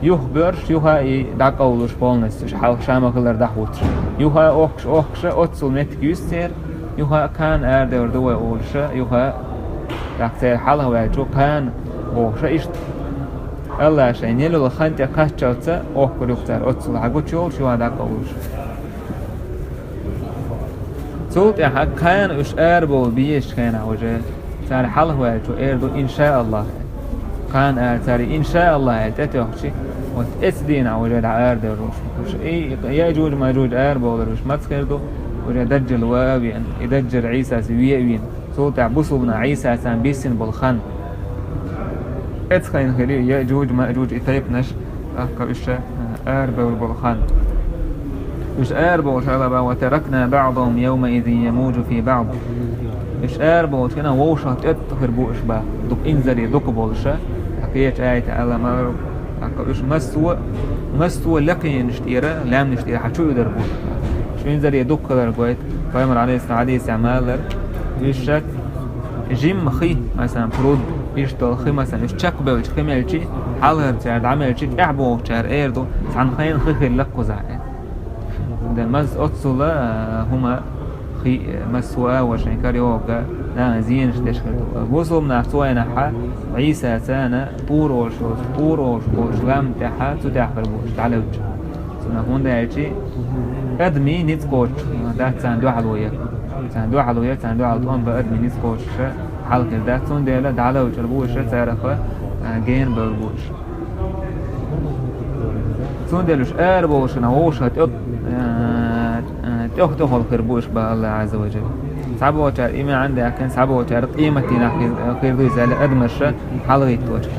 юха боьрш, юха и дӀакъовлуш полностью, хьалха ша ма-хиллара дӀахӀуттуш. Юха охкуш, охкуша, оццул меттиг юьсу церан, юха кхана арадевр ду вай олуша, юха, тӀаккха церан хьалха ваьлча, кхана бохуша иштта. АллахӀ шайн йина йолу хан тӀе кхаччалца охкур ю-кх цара, оццул хьагучу йолуш, юха дӀакъовлуш. Цул тӀаьхьа кхана уьш арабовла безачу хенахь уже цара хьалха ваьлча эр ду: «Иншааллахь». Кхана ара цара «Иншааллахь» аьлла тӀетоьхчи, вот эцу дийнахь уже дӀа арадевр уьш. Уьш и Яъжуж-Маъжуж арабовлар уьш маца хир ду, уже Даджал ван а веана, и Даджал Ӏийсас вен а вийна. Цул тӀаьхьа бусулбанаш Ӏийсас царна биссина болу хан. Эцу хенахь хир ю Яъжуж-Маъжуж и тайпанаш, тӀаккха уьш, а, арабевр болу хан. Уьш арабовлуш аьлла боху: «Ва таракна баӀдахум явмаизин ямуджу фи баӀд». Уьш арабовлуш хенахь вовшах тӀетта хир бу уьш боху, дукха инзаре дукха болуша. ТӀаккха кхечу аятехь аьлла ма-, тӀаккха уьш массо а, массо а лекхенаш тӀера, лаьмнаш тӀера хьан чу уьдур бу. Уьш инзаре дукха хилар гойту. Пайхамар, Ӏалайхиссалам, хьадисехь ма-аллара, уьш шаьш жимма хи, масалан, пруд, иштта долу хи, масалан, уьш чекхбевлча хи мелчи, хьалхарчара дӀа мелчи, тӀаьхьа богӀучара эр ду: «Цхьана хенахь хи хилла кхузахь», – аьлла. Дан маз оццула, а, хӀума хи, массо а вай шайн кара йогӀу, нахана зенаш деш хир ду. Бусулбанаш цу вайнахьа, Ӏийса царна тӀур олуш йолчу, тӀур олуш болчу лам тӀехьа, цу тӀехь хир бу уьш дӀалевча. Цунах хӀунда аьлчи, адамийн ницкъ кхочуш дац царна дуьхьало ян. Царна дуьхьало ян, царна дуьхьал тӀом бан адамийн ницкъ кхочуш хьал хир дац. Цундела дӀалевчар бу уьш, царах, а, гена бевр бу уьш. Цундела уьш арабовлушна вовшах тӀе-, а, а, тӀех-тӀехула хир бу уьш бан Аллах Азза ва Джалла. Цхьаболчара и маьӀна даьккхина, цхьаболчара къематдийнахь хир, хир ду иза аьлла адамаш хьалхӀитточу.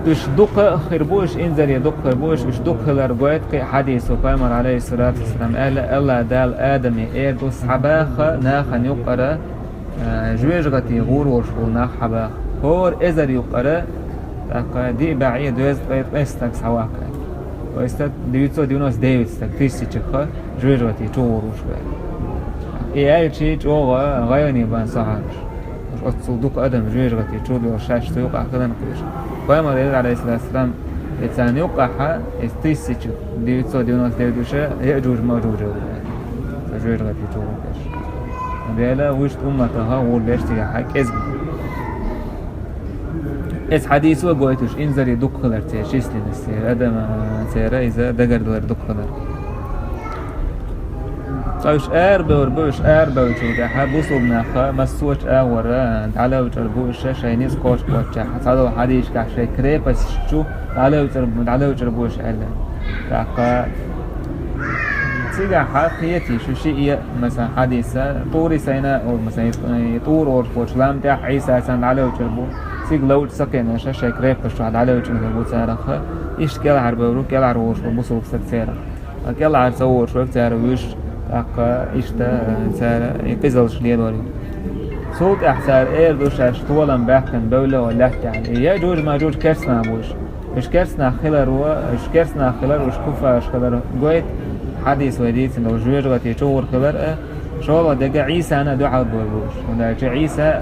Уьш дукха хир бу, уьш инзаре дукха хир бу, уьш, уьш дукха хилар гойту кхин а хьадисо. Пайхамар, Ӏалайхиссалату вассалам, аьлла: «Аллах Дала Адаме эр ду: „Схьабаха нахана юккъара, а, жоьжахати гӀур волуш волу нах схьабаха. ХӀора эзар юккъара, тӀаккха диъ бӀе дезткъе ткъе стаг схьаваккха“». То есть девятьсот девяносто девять стаг, тысяча ха жоьжахати чу гӀур вуш ваьлла. И аьлчи чӀогӀа гӀайгӀане бан сахьабаш. Оццул дукха адам жоьжахати чу лелаш шаьш цу юкъахь хиларна кхуьуш. Пайхамар элира, Ӏалайхиссалату вассалам, и царна юккъахьа, и тысяча девятьсот девяносто девять уьш Яъжуж-Маъжуж ю, цу жоьжахати чу гӀур дерш. Дела вуьшта умматаха гӀур дерш цигахьа кӀезиг. Эцу хьадисо гойтуш, инзаре дукха хилар церан численность, церан адам, церан иза дагардалар дукха хилар. Ткъа уьш арабевр бу, уьш арабевллачул тӀаьхьа бусулбанах массочу агӀора дӀалевчӀар бу уьш шайн ницкъ кхочуш боцчахь. Цхьадолу хьадисашкахь шайн крепосташ чу дӀалевчӀар, дӀалевчӀар бу уьш аьлла. ТӀаккха цигахьа кхетий шу шиъ, масалан, хьадиса, Тури Сайна, о, масалан, и ТӀур олуш болчу лам тӀехь Ӏийса царна дӀалевчӀар бу. Цига ловчу сакхенаша шайн крепосташ чохь дӀалевчӀар бу царах. Иштта кӀелхьарбевр бу, кӀелхьарволуш бу бусулба стаг церах. КӀелхьара ца гӀур шуьга цара вуьш, тӀаккха иштта, э, цара и къизалш лелор ю. Цул тӀаьхьа цара эр ду шаьш толам баьккхина бевлла ван лаьттахь. И Яъжуж-Маъжуж керстанах бу уьш. Уьш керстанах хилар ву, уьш керстанах хилар, уьш куффараш хилар гойту хьадис вай дийцина долу жоьжахати чугӀур хилар а, шолгӀа дерг Ӏийсана дуьхьал бовр бу уьш. ХӀунда аьлча Ӏийса,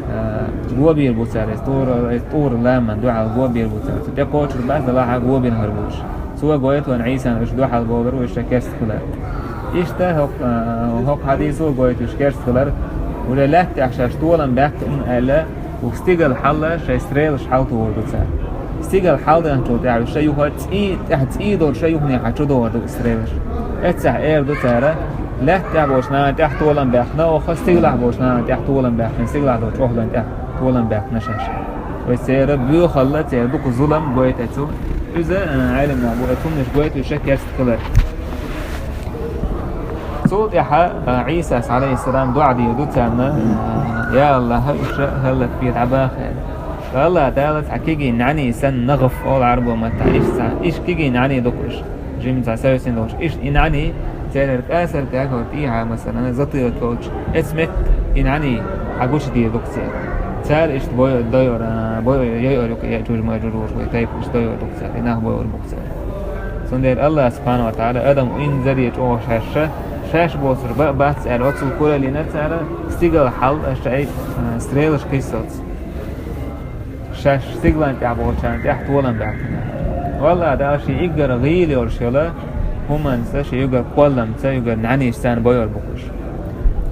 а, гобийр бу цара, иза тӀура, иза тӀура ламан дуьхьал гобийр бу цара. Цу тӀекхочур бац, делахь а гобина хир бу уьш. Цо гойту вайн Ӏийсана уьш дуьхьал бовлар, уьш шайн керста хилар. Иштта хӀокху, а, хӀокху хьадисо гойту уьш керста хилар. Уже лаьттахь шаьш толам баьккхина аьлла, ух стигала хьалла шайн стрелаш хьалтохур ду цара. Стигала хьалдахначул тӀаьхьа уьш шайн юха цӀий, тӀаьхьа цӀий долу шайн юханехьа чудохур ду стрелаш. Эццахь эр ду цара, лаьттахь болчу нахана тӀехь толам баьккхина, оха стигалахь болчу нахана тӀехь толам баьккхина, стигалахь долчу охлан тӀехь толам баьккхина шаьш. Вай церан боьхалла, церан дукха зулам гойту цу. Иза, а, Ӏеламнаха бу, а, цуннаш гойту уьш шайн керста хилар. Цул тӀаьхьа, а, Ӏийсас, Ӏалайхиссалам, доӀа дийр ду царна, а, «Я АллахӀ, уьш хӀаллакбе дӀабаха», аьлла. Ткъа АллахӀ Дала цхьа кегий нӀаьний санна нагӀаф олу Ӏарбойн маттахь, иштта цхьа, иштта кегий нӀаьний ду-кх уьш. Жимма цхьа совсем долуш. Иштта и нӀаьний, церан кӀасар кагор тӀехьа, масалан, затылок йолчу, эцу метта и нӀаьний хьагучу дийр ду-кх церан. Цара иштта бой-, дойур, а, бой-, йойур ю-кх Яъжуж-Маъжуж волуш вай тайпа иштта дойур ду-кх цара, и нах бойур бу-кх цара. Цундела АллахӀ, субхьанаху ва тагӀала, адам инзаре чӀогӀа шаьш, шаьш боцург ба-, бац аьлла, оццул кураллина цара, стигала хьал, аша, а, стрелаш кхиссалц. Шаьш стигалан тӀехь болчарна тӀехь толам баьккхина. Валлахь, Дала шен уггар гӀийла йолуш йолу хӀуманца, шен уггар кхолламца, уггар нӀаьнешца царна бойур бу-кх уьш.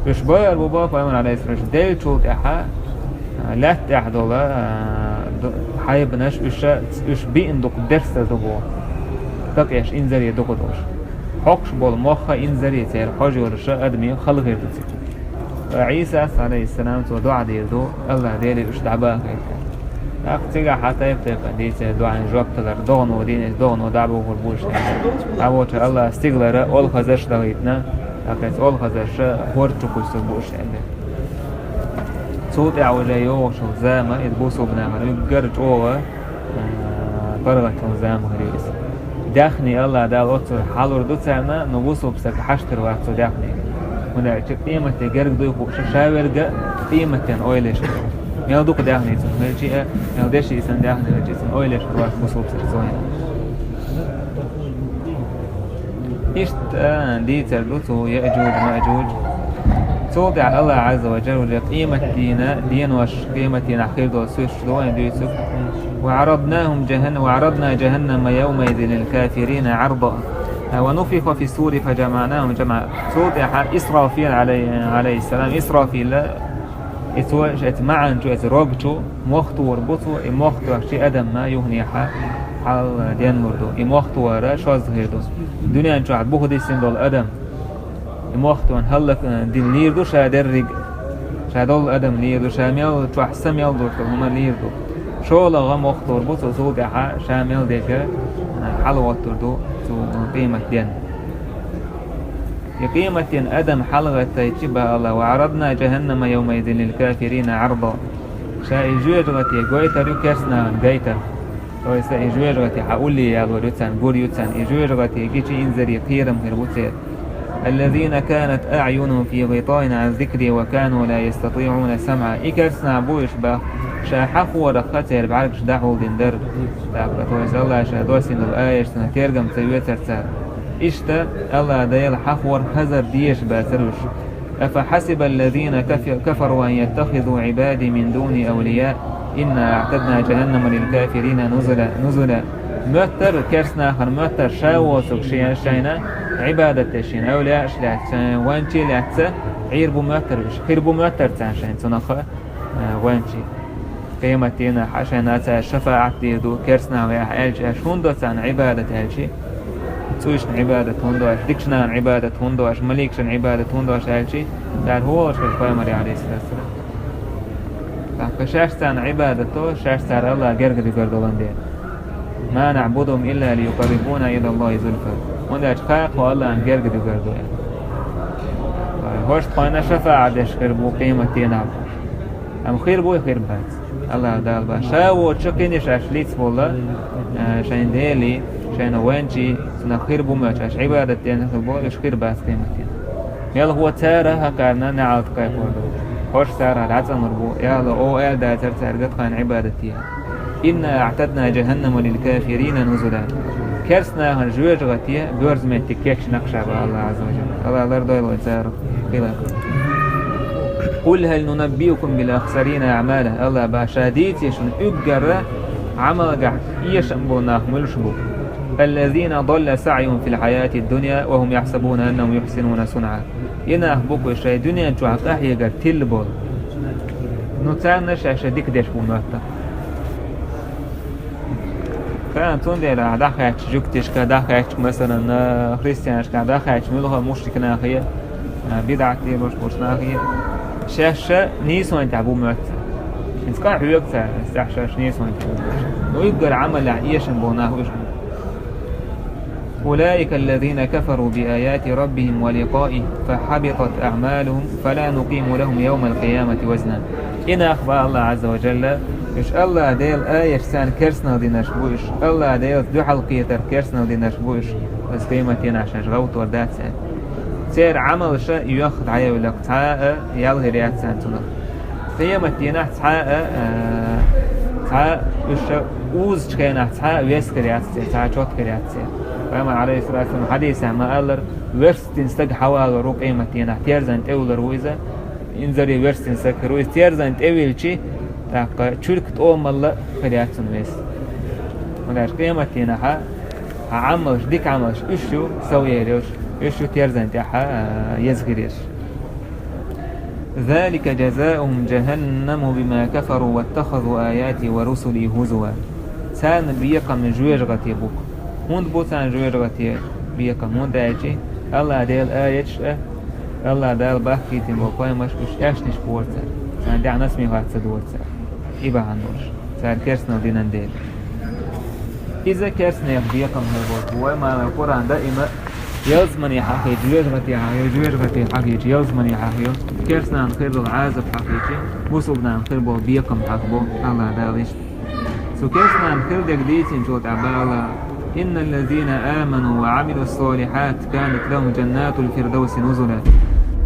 Уьш бойур бу боху Пайхамар, Ӏалайхиссалам, уьш деллачул тӀаьхьа, а, лаьтта тӀехь долу, а, ду-, хьайбанаш уьш, уьш биъна дукха дерстар ду боху. Дакъеш инзаре дукха долуш. Хьокхуш болу мохха инзаре церан хьожа йолуш адамийн хала хир ду цига. Ткъа Ӏийсас, Ӏалайхиссалам, цо доӀа дийр ду, АллахӀ Деле уьш дӀабахийта. ТӀаккха цигахь хьан тайп-тайпана дийцира доӀанна жоп далар, догӀано дийна, иза догӀано дӀабохур бу уьш аьлла. ДӀабохучу АллахӀа стигалара олхазарш дахийтина, тӀаккха иза олхазарш хӀорда чу кхуьссур бу уьш аьлла. Цул тӀаьхьа уже йогӀучул зама, иза бусулба нахана уггар чӀогӀа, а, паргӀатчун зама хир ю иза. Даьхни АллахӀ Дала оццул хьалур ду царна, но бусулба стаг хьаштар вац цу даьхнега. ХӀунда аьлча къематде герга дуй хууш, ша верг а къематден ойла еш. Мел дукха даьхни цунна хилча а, мел деши санна даьхни хилча а, цунна ойла еш вац бусулба стаг цунна. Иштта дийцар ду цо Яъжуж-Маъжуж. Цул тӀаьхьа АллахӀ Ӏазза ва Жалла уже къематдийна, денош, къематдийнахь хир долу суьрташ ду вайн дуьйцург. وعرضناهم جهن-، وعرضنا جهنم يومئذ للكافرين عرضا. ونفخ في الصور فجمعناهم جمعا. Цул тӀаьхьа Исрафил, Ӏалай-, Ӏалайхиссалам, Исрафила, и цо, эцу маӀан чу, эцу рог чу мохтор бу цо, и мохтор ши адам а юханехьа хьал денлур ду. И мохтор шозза хир ду. Дуьнен чохь буха дисина долу адам. И мохтор хӀаллак, э, дина лийр ду ша дерриг, ша долу адам лийр ду, ша мел чохь са мел долуш долу хӀума лийр ду. ШолгӀа мохтор бу цо, цул тӀаьхьа ша мел дерг, э, хьалагӀоттур ду цу, э, къематден. И къематден адам хьалагӀаттийча боху АллахӀа: وعرضنا جهنم يومئذ للكافرين عرضا. Ша и жоьжахати гойтур ю керстанашна гайтар. То есть и жоьжахати хьан улле ялор ю царна, гур ю царна. И жоьжахати гича инзаре кхерам хир бу церан. الذين كانت أعينهم في غطاء عن ذكري وكانوا لا يستطيعون سمعا. И керстанаш бу уьш боху, ша хьахорах церан бӀаьргаш дӀахьулдина дара. ТӀаккха, то есть АллахӀа ша доссийна долу аяташна тергам ца йоьцура цара. Иштта АллахӀ Дела хьахор хазар дезаш бацара уьш. أفحسب الذين كف-، كفروا أن يتخذوا عبادي من دوني أولياء إنا أعتدنا جهنم للكافرين نزلا، نزلا. Моьттара, керстанашна моьттара, ша воцург шен-, шайна Ӏибадат деш, шен эвлияаш лаьцна, шайн вайначий лаьцна, Ӏийр бу моьттара уьш, хир бу моьттара царна шайн цунах, а, вайначий. Къематдийнахь шайна цара шафаӀат дийр ду, керстанаш ваьхьа аьлча, аша хӀунда до царна Ӏибадат аьлча, цӀушна Ӏибадат хӀунда до аша, дикачу нахана Ӏибадат хӀунда до аша, маликашна Ӏибадат хӀунда до аша аьлча, цара хӀун олуш хилла Пайхамаре, Ӏалайхиссалату вассалам? ТӀаккха шаьш царна Ӏибадат до, шаьш цара АллахӀ герга дуьгур долун дела. ما نعبدهم إلا ليقربونا إلى الله زلفى. ХӀунда аьлча кхайкхо АллахӀна герга дуьгур ду аьлла. ХӀорш тхойна шафаӀат деш хир бу къематдийнахь. Амма хир буй, хир бац. АллахӀ Дала боху. Ша воцуш кхин а шаьш лиц волу, а, шайн Деле, Шайна венчи, цунах хир бу моьттуш, Ӏибадат дена хир бу, уьш хир бац къематдийнахь. Мелхо цара хӀокхарна неӀалт кхайкхор ду. Хьош цара дӀацӀанор бу, яла о аьлла дацар цаьрга тхайна Ӏибадат де. «إنا أعتدنا جهنم للكافرين نزلا». Керста нахана жоьжахати боьрза меттиг кечйина ша боху Аллахь Ӏазза ва жалла. Аллахь лардойла вай царах хилар. «قل هل ننبئكم بالأخسرين أعمالا». Аллахь боху, ша дийций шуна уггар Ӏамалгахь эшам болу нах муьлш бу? «الذين ضل سعيهم في الحياة الدنيا وهم يحسبون أنهم يحسنون صنعا». И нах бу-кх уьш шайн дуьнен чохь къахьегар тилла болу. Ну, царна шаьш дика деш бу моьтту. Кхана цундела дӀахаьттачу жуьгтишка, дӀахаьттачу, масалан, христианашка, дӀахаьттачу муьлхха мушрик нахе, а, бидӀат лелош болчу нахе, шаьш нийсонан тӀехь бу моьтту. ХӀинца къа хьоьгу цара, тӀехь шаьш нийсонан тӀехь бу моьтту. Ну, уггар Ӏамалехь эшам болу нах уьш бу. «أولئك الذين كفروا بآيات ربهم ولقائه فحبطت أعمالهم فلا نقيم لهم يوم القيامة وزنا». И нах, боху Аллахь Ӏазза ва жалла, уьш Аллахь Делан аяташ царна керстанал динарш бу уьш, Аллахь Делаца дуьхьал кхетар керстанал динарш бу уьш, оцу къематдийнахь шаьш гӀовттор дац аьлла. Церан Ӏамалша йоьхна дӀаевллакх цхьа а ял хир яц царна цунах. Къематдийнахь цхьа а, а, цхьа а уьш узучу хенахь цхьа а веза хир яц церан, цхьа а чот хир яц церан. Пайхамар, Ӏалайхиссалату вассалам, хьадисехь ма-аллара, верстина стаг хьавалор ву къематдийнахь, терзан тӀе вуьлур ву иза, инзаре верстина стаг хир ву иза, терзан тӀе вилчи, тӀаккха чуьрк тӀомалла хир яц цунна веза. ХӀунда аьлча къематдийнахьа хьан Ӏамалш, дика Ӏамалш уьш ю сов ер йолуш, уьш ю терзан тӀехь, а, еза хир ерш. «ذلك جزاؤهم جهنم بما كفروا واتخذوا آياتي ورسلي هزوا». Царна бекхам жоьжахати бу-кх. ХӀунда бу царна жоьжахати бекхам? ХӀунда аьлча Аллахь Делан аяташ а, Аллахь Дала бахкийтина болу пайхамарш уьш аьшнаш бора цара. Царна тӀехь насмехат ца дора цара. И бахьана долуш, цара керстанал динан дела. Иза керстанех бекхам хир болчу вай ма-аллара Къуръан даима ялсамане хьахийча, жоьжахате хьахийча, жоьжахате хьахийча, ялсамане хьахийча, керстанан хир долу Ӏазап хьахийча, бусулбанан хир болу бекхам хьахбо Аллахь Дала иштта. Цу керстанан хир дерг дийцинчул тӀаьхьа бала: «إن الذين آمنوا وعملوا الصالحات كانت لهم جنات الفردوس نزلا».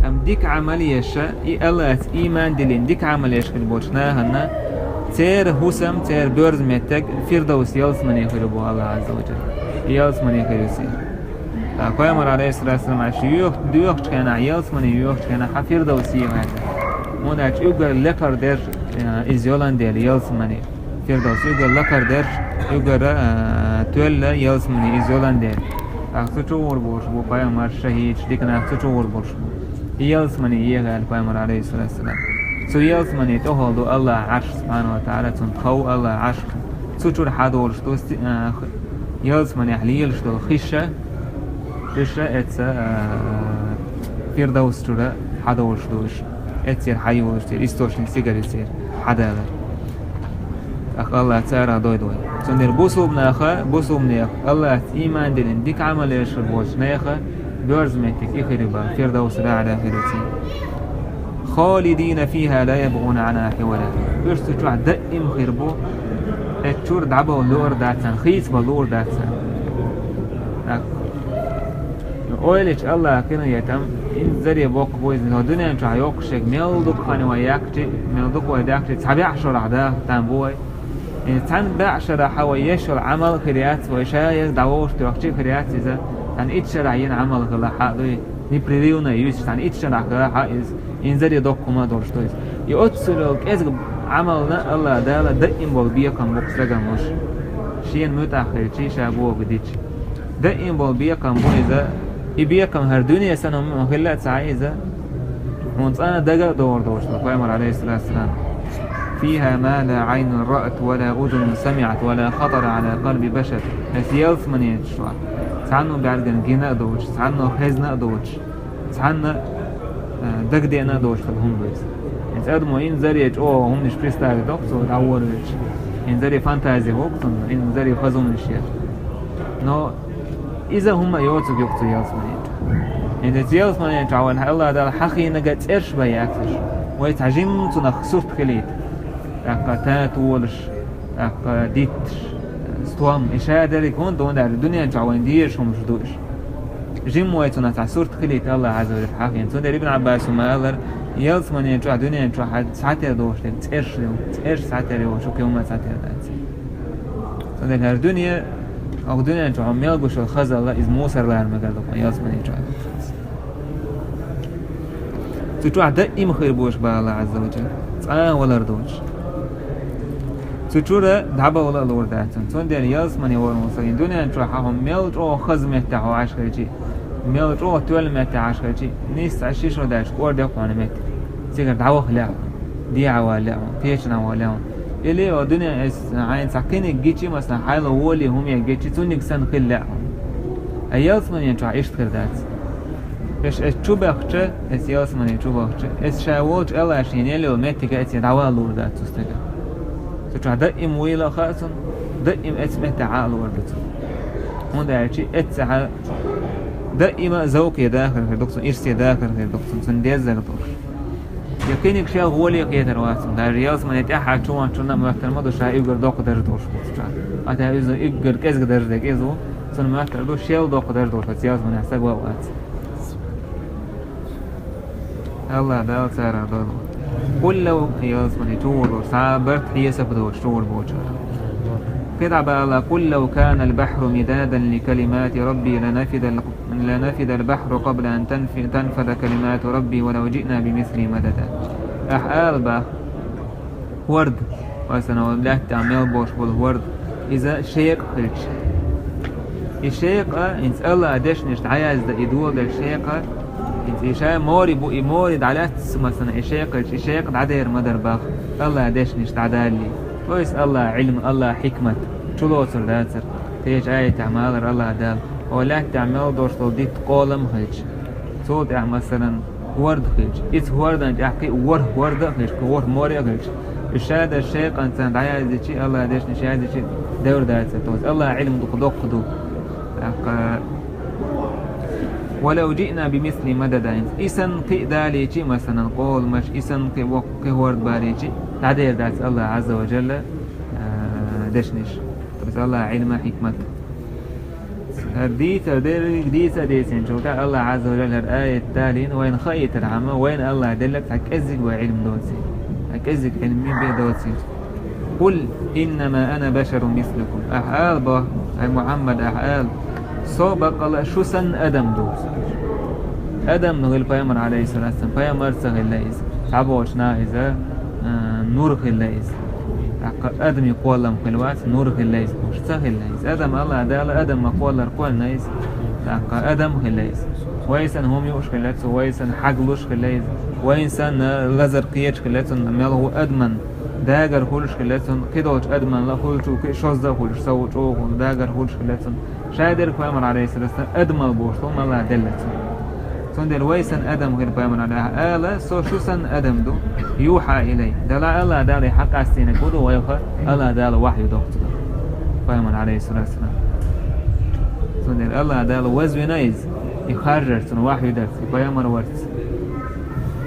Амма дика Ӏамал еш, и Аллахьца ийман диллина дика Ӏамал еш хир болчу нахана, церан хӀусам, церан боьрза меттиг Фирдовс ялсамане хир бу Аллахь Ӏазза ва жалла. И ялсамане хир ю церан. Ткъа Пайхамар, Ӏалайхиссалату вассалам, аша йоьху-, доьхучу хенахь, ялсамане йоьхучу хенахь, хьан Фирдовс йийхьа аьлла. ХӀунда аьлча уггар лакхара дерш, э, иза йолан дела, ялсамане. Фирдовс уггар лакхара дерш, уггар, э, тоьлла ялсамане иза йолан дела. ТӀаккха цу чу гӀур болуш бу пайхамарш, шахӀидаш, дика нах цу чу гӀур болуш бу. И ялсамане йийхьа аьлла Пайхамар, Ӏалайхиссалату вассалам. Цу ялсамане тӀехула ду Аллахьан Ӏарш, субхьанаху ва тагӀала, цунна тхов Аллахьан Ӏарш. Цу чуьра хьадолуш ду сти-, а, х-, ялсаманехь лелаш долу хиша, хиша эца, а, Фирдовс чуьра хьадолуш ду уьш. Эццера хьайолуш церан, источник сигара церан хьадалар. ТӀаккха Аллахь царах дойду вай. Цундела бусулбанаха, бусулбанех, Аллахьца ийман диллина, дика Ӏамал еш хир болчу нехан боьрза меттиг и хир ю боху, Фирдовсул Аъла хир ю церан. «خالدين فيها لا يبغون عنها حولا». Уьш цу чохь даим хир бу, эцу чуьра дӀабовла луур дац царна, хийцабала луур дац царна. ТӀаккха. Ойла йича Аллахь кхин а етам, инзаре боккха бу иза, но дуьнен чохь йоккхуш ерг мел дукха хан вай яьккхича, мел дукха вай даьккхича, цхьа бӀе шарахь даха там бу вай. И цхьана бӀе шарахь вай еш йолу Ӏамал хир яц вай ша ерг дӀавовшах тоьхча а хир яц иза, цхьана итт шарахь йина Ӏамал хила хьа а дуй, непрерывно юьйцуш, цхьана итт шарахь хила хьа иза, инзаре доккха хӀума а долуш ду иза. И оццул йолу кӀезиг Ӏамална Аллахь Дала даим болу бекхам бу-кх стагана луш. Шена муьтӀахь хилча, ша бохург дича. Даим болу бекхам бу иза. И бекхам хӀара дуьне санна хӀума хилла а ца Ӏа иза. Хьуна цкъа а дага а догӀур долуш ду, Пайхамар, Ӏалайхиссалату вассалам: «فيها ما لا عين رأت ولا أذن سمعت ولا خطر على قلب بشر». Эс ялсамане чохь цхьанна бӀаьргана гина а доцуш, цхьанна хезна а доцуш, цхьанна, э, дагадеана а доцуш хӀума ду иза. ХӀинца адамо инзаре чӀогӀа хӀуманаш представить до-кх цо дӀаволавелча. Инзаре фантази хӀокху цунна, инзаре хазонаш яц. Но иза хӀума а йоцург ю-кх цу ялсамане чохь. ХӀинца ялсамане чохь вайна Аллахь Дала хьахийнарг цӀераш бан яц уьш. Вай цхьа жимма цунах сурт хилийта. ТӀаккха татолаш, тӀаккха дитташ, Стом, и ша дерриг хӀунда, хӀунда аьлча дуьнен чохь вайн дезаш хӀумаш ду уьш. Жимма вай цунах цхьа сурт хилийта Аллах Азза ва Джалла хьахийна. Цундела Ибн Ӏаббаса ма-аллара, ялсаманен чохь, дуьнен чохь схьатера долуш дерг цӀераш ду, цӀераш схьатера йолуш, хӀокхуьнан хӀумма схьатера дац. Цундела хӀара дуьне, оха дуьнен чохь мел гуш йолу хазалла, иза мусор лара мегар ду хьуна ялсаманен чохь. Цу чохь даим хир бу уьш, боху Аллах Азза ва Джалла, цкъа а валар доцуш. Цу чуьра дӀабовла а луур дац цунна. Цундела ялсамане вахана волу стаг, дуьнен чохь хьо мел чӀогӀа хаза меттехь хьо Ӏаш хилча, мел чӀогӀа тоьлла меттехь Ӏаш хилча, нийсса цхьа ши шо даьлча кӀордехь хьуна метта. Цигара дӀаваха лаьа хьуна, дехьа вала лаьа хьуна, кхечанхьа вала лаьа хьуна. Или а дуьнен, эс хьайна цхьа кхиниг гичи, масала, хьайла волий хӀума ян гичи, цунниг санна хила лаьа хьуна. Ткъа ялсаманен чохь иштта хир дац. Эс, эс чу баьхча, эс ялсамане чу баьхча, эс ша волчу Аллах шена елла йолу меттиге эций дӀавала луур дац цу стага. Цу чохь даим вуйла а хаьа цунна, даим эцу меттехь Ӏа а луур ду цунна. ХӀунда аьлча эццехь даима а зовкхе дахар хир ду цунна, ирсе дахар хир ду цунна, цунна деззар долуш. Я кхиниг шел гӀоле а кхетар вац цунна. Даже ялсамане тӀаьхьа чу вахчунна а моьттур ма ду ша уггар доккха дарж долуш ву цу чохь. Атта иза уггар кӀезга дарж дерг иза ву, цунна моьттур ду шел доккха дарж долуш вац ялсамане стаг ван вац. Аллах Дала царах дойла. Къул лав, ялсамане чугӀур долуш, цхьа а барт хьесап доцуш чугӀур болчара. Кхин дӀа бала, къул лав кана аль-бахьру мидадан ли калимати рабби ланафида аль-, ланафида аль-бахьру къабла ан танфи-, танфада калимату рабби ва лав джиъна бимислихи мадада. Ахьа ала бах, хӀорд, масала, лаьтта тӀехь мел болуш болу хӀорд, иза шекъа хилча. И шекъа, хӀинца Аллах дешнаш дӀаязда, и доладелла шекъа, хӀинца и ша море бу, и море дӀалаьцна, масала, и шекъа хилча, и шекъа дӀадер ма дара бах, Аллах дешнаш дӀадаллий. То есть Аллах Ӏилма, Аллах хьикмат чулоцур дацара. Тешачу аятехь ма-аллара Аллах Дала, хьо лаьтта тӀехь мел долуш долу дитт къолам хилча, цул тӀаьхьа, масала, хӀорд хилча, иза хӀордан тӀехь кхин а ворхӀ хӀорда а хилча, кхин ворхӀ море а хилча, уьш ша дара шекъанца дӀаяздичи, Аллах дешнаш яздичи, девр дацара. То есть Аллах Ӏилма дукха доккха ду. ТӀаккха, ва лав джиъна бимислихи мадада, и санна кхин а далийчи, масала, къоламаш, и санна кхин а воккха кхин хӀорд балийчи, дӀадер дац Аллах Азза ва Джалла, а, дешнаш. То есть Аллах Ӏилма, хьикмат. ХӀара дийцар дерриг дийца а дийцинчул тӀаьхьа Аллах Азза ва Джалла хӀара аят далийна, вайна хаийтархьама, вайна Аллах делларг цхьа кӀеззиг вай Ӏилма доций. Цхьа кӀеззиг Ӏилма бен доций. Къул иннама ана башарун мислукум. Ахьа ала бо, ай Мухьаммад, ахьа ала: со баккъала шу санна адам ду. Адам ду хила пайхамар, Ӏалайхиссалату вассалам, пайхамар ца хилла иза. Цхьаболчу наха иза, а, нур хилла иза. ТӀаккха адамийн кхоллам хила вац, нур хилла иза бохуш ца хилла иза. Адам Аллах Дала адам ма кхоллар кхоьллина иза. ТӀаккха адам хилла иза. Вай санна хӀума юуш хилла цо, вай санна хьаглуш хилла иза. Вайн санна лазар кхеташ хилла цунна, мел ву адаман дагар хуьлуш хилла цунна, кхидолчу адаман ла хуьлучу кхин а шозза а хуьлуш, сов чӀогӀа хуьлу дагар хуьлуш хилла цунна. Ша дерг пайхамар, Ӏалайхиссалату вассалам, адамал бохуш долу ма Аллах делла цунна. Цундела вай санна адам хила пайхамар, Ӏалайхи, ала, со шу санна адам ду, юхьа илай. Дала Аллах Дала хьакъастийнарг хӀун ду вайха, Аллах Дала вахью доху цунах. Пайхамар, Ӏалайхиссалату вассалам. Цундела Аллах Дала вазвина иза, и харжар цунна вахью дарца, и пайхамар варца.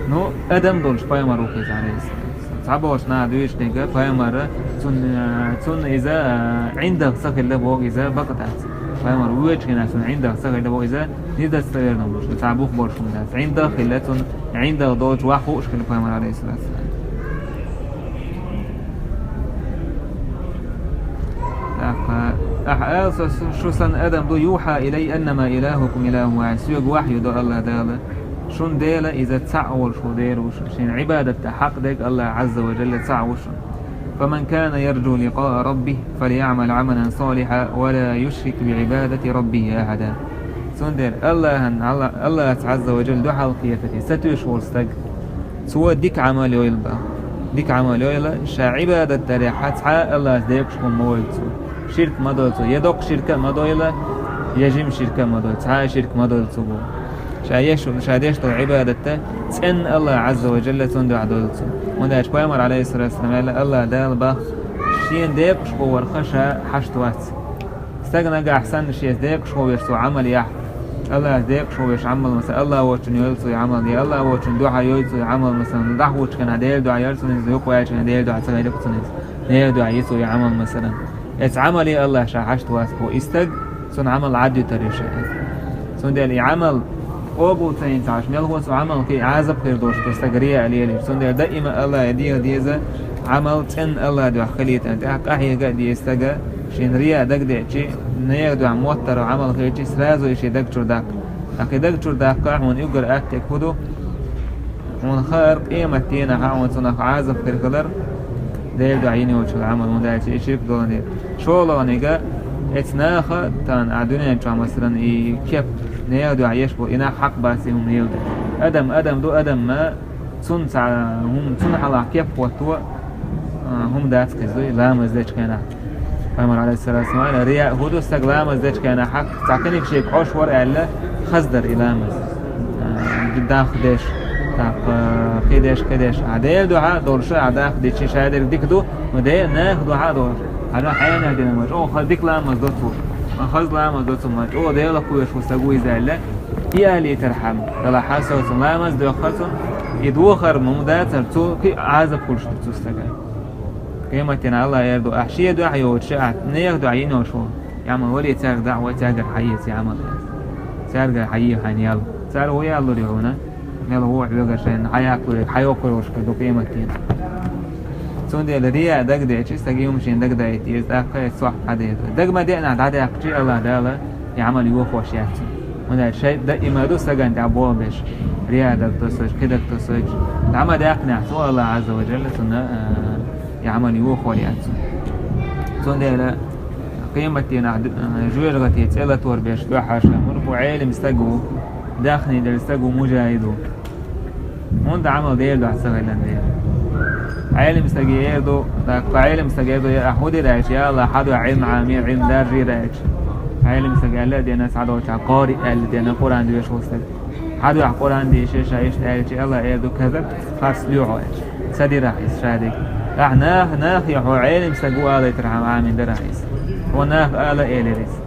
Ну, адам долуш пайхамар ву иза, Ӏалайхиссалату вассалам. Цхьаболчу наха дуьйцу дерг, пайхамар, цунна, цунна иза, а, ӀиндагӀ ца хилла боху иза бакъ дац. Пайхамар воьдучу хенахь цунна ӀиндагӀ ца хилла боху иза, низаца ца верна бу, цхьа бух болуш хӀума дац. ӀиндагӀ хилла цунна, ӀиндагӀ долчу вахь хууш хилла пайхамар, Ӏалайхиссалату вассалам. ТӀаккха, ахьа ала, со шу санна адам ду, юхьа илай аннама илахукум илахун вахьид. Соьга вахью до Аллах Дала. Шун Дела иза цхьаъ волуш ву, Дела ву шун. Шен Ӏибадатта хьакъ дерг Аллах Ӏазза ва Джалла цхьаъ ву шун. فمن كان يرجو لقاء ربه فليعمل عملا صالحا ولا يشرك بعبادة ربه أحدا. Цундела Аллахьан, Алла-, Аллахьца Ӏазза ва Джалла дуьхьал кхетаде сатуьйсуш волу стаг, цо дика Ӏамал йойла боху. Дика Ӏамал йойла, ша Ӏибадат дарехь цхьа а Аллахьца декъашхо ма войла цо. Ширк ма дойла цо, я доккха ширк а ма дойла, я жима ширк а ма дойла, цхьа а ширк ма дойла цо боху. Ша еш, ша деш долу Ӏибадатта цӀенна Аллах Ӏазза ва Джалла цунна дуьхьа дойла цо. ХӀунда аьлча пайхамар, Ӏалайхиссалату вассалам, аьлла, Аллах Дала боху, шена декъашхо варх ша хьашт вац. Стаг нагахь санна шеца декъашхо веш цо Ӏамал яхь, Аллахьца декъашхо веш Ӏамал, масала, Аллах воцчунна йойла цо и Ӏамал, я Аллах воцчунна дуьхьа йойла цо и Ӏамал, масала, дӀахьочу хенахь Делан дуьхьа яра цунна иза, юкъа ваьлчу хенахь Делан дуьхьа ца хилла цунна иза. Делан дуьхьа йи цо и Ӏамал, масала. Эцу Ӏамале АллахӀ ша хьашт вац боху и стаг, цуьнан Ӏамал Ӏаддуьтур ю ша. Цундела и Ӏамал къобал ца йина ца Ӏаш, мелхо цу Ӏамална кхин а Ӏазап хир долуш ду стаг рияъ лелийча. Цундела даима АллахӀе деха деза Ӏамал цӀена АллахӀан дуьхьа хилийтина тӀехь, къахьега а деза стага, шена рияъ дагадеъча, нехан дуьхьа моттаргӀа Ӏамал хилча, сразу и шен даг чуьра даккха. ТӀаккха и даг чуьра даккха, хьуна уггар аттег хӀун ду? Хьуна хаар къематдийнахь хьуна цунах Ӏазап хир хилар, Делан дуьхьа йина йолчу Ӏамал, хӀунда аьлча и ширк долу дела. ШолгӀаниг, эцу наха, тахана а дуьнен чохь, масалан, и кеп, нехан дуьхьа еш болу, и нах хьакъ бац и хӀума леладо. Адам адам ду, адам ма, цунна цхьа хӀума, цунна хьалха кеп хӀотто, а, хӀума дац кхуза, ламаз дечу хенахь. Пайхамар, алейхиссалату вассалам, аьлла, рияъ хӀун ду, стаг ламаз дечу хенахь хьакха цхьа кхиниг шега Ӏаш вара аьлла, хаздар и ламаз. А, дах деш, тӀаккха кхидеш, кхидеш. А Делан дуьхьа долуш а дах дичи шадерг дика ду, но де-, нехан дуьхьа а долуш. Хьан хьенех дина ма чӀогӀа ха-, дика ламаз до цо. Ма хаза ламаз до цо, ма чӀогӀа Делах кхоьруш ву стаг ву иза аьлла. И алийтархьама, Дала хьан совцун ламаз доьххацун, и дохар ма хӀума дацар, цо кхин а Ӏазап хуьлуш ду цу стага. Къематдийнахь АллахӀа эр ду, ахь шен дуьхьа йоцуш, ахь нехан дуьхьа йина йолуш ву. Ӏамал вале, цаьрга дӀа а вай, цаьргара хьаеца и Ӏамал. Цаьргара хьае хьайна ял. Цара хӀун яллур ю хьуна? Мел хӀун хьоьгара шайна хьаяккхалур, хьайоккхур йолуш хир ду къематдийнахь. Цундела рияъ дагадеъча, стага и хӀума шена дагадаийта деза, тӀаккха и сохьта хьадер ду. Дага ма деънехь дӀадаьккхича, АллахӀ Дала и Ӏамал йохош яц. ХӀунда аьлча шайтӀа даима ду стагана тӀехь болх беш. Рияъ даг тосуьйтуш, кхин даг тосуьйтуш. ДӀа ма даьккхинехь цо, АллахӀ Ӏазза ва Жалла цунна, а, и Ӏамал йохор яц. Цундела къематдийнахь ду-, а, жоьжахати цӀе латор берш дуьххьара ша мур бу Ӏелим стаг ву, даьхни делла стаг ву, мужахӀид ву. ХӀунда Ӏамал Делан дуьхьа ца хилла дела. Ӏелим стаге эр ду, тӀаккха Ӏелим стаге эр ду, я ахь хӀун дира аьлча, я АллахӀ, хьан дуьхьа Ӏилма Ӏамийра, Ӏилма даржийра аьлча. Ӏелим стаг аьлла а дена, цхьадолчохь къари аьлла дена, Къуръан доьшуш волу стаг. Хьан дуьхьа Къуръан дийшира ша иштта аьлча, АллахӀ эр ду, казабта, харц луьйш ву аьлча. Ца дира ахь иза шадерг. Ахь нах-, нахе хьо Ӏелим стаг ву алийтархьама Ӏамийна дара ахь иза. Хьо наха ала а элира иза.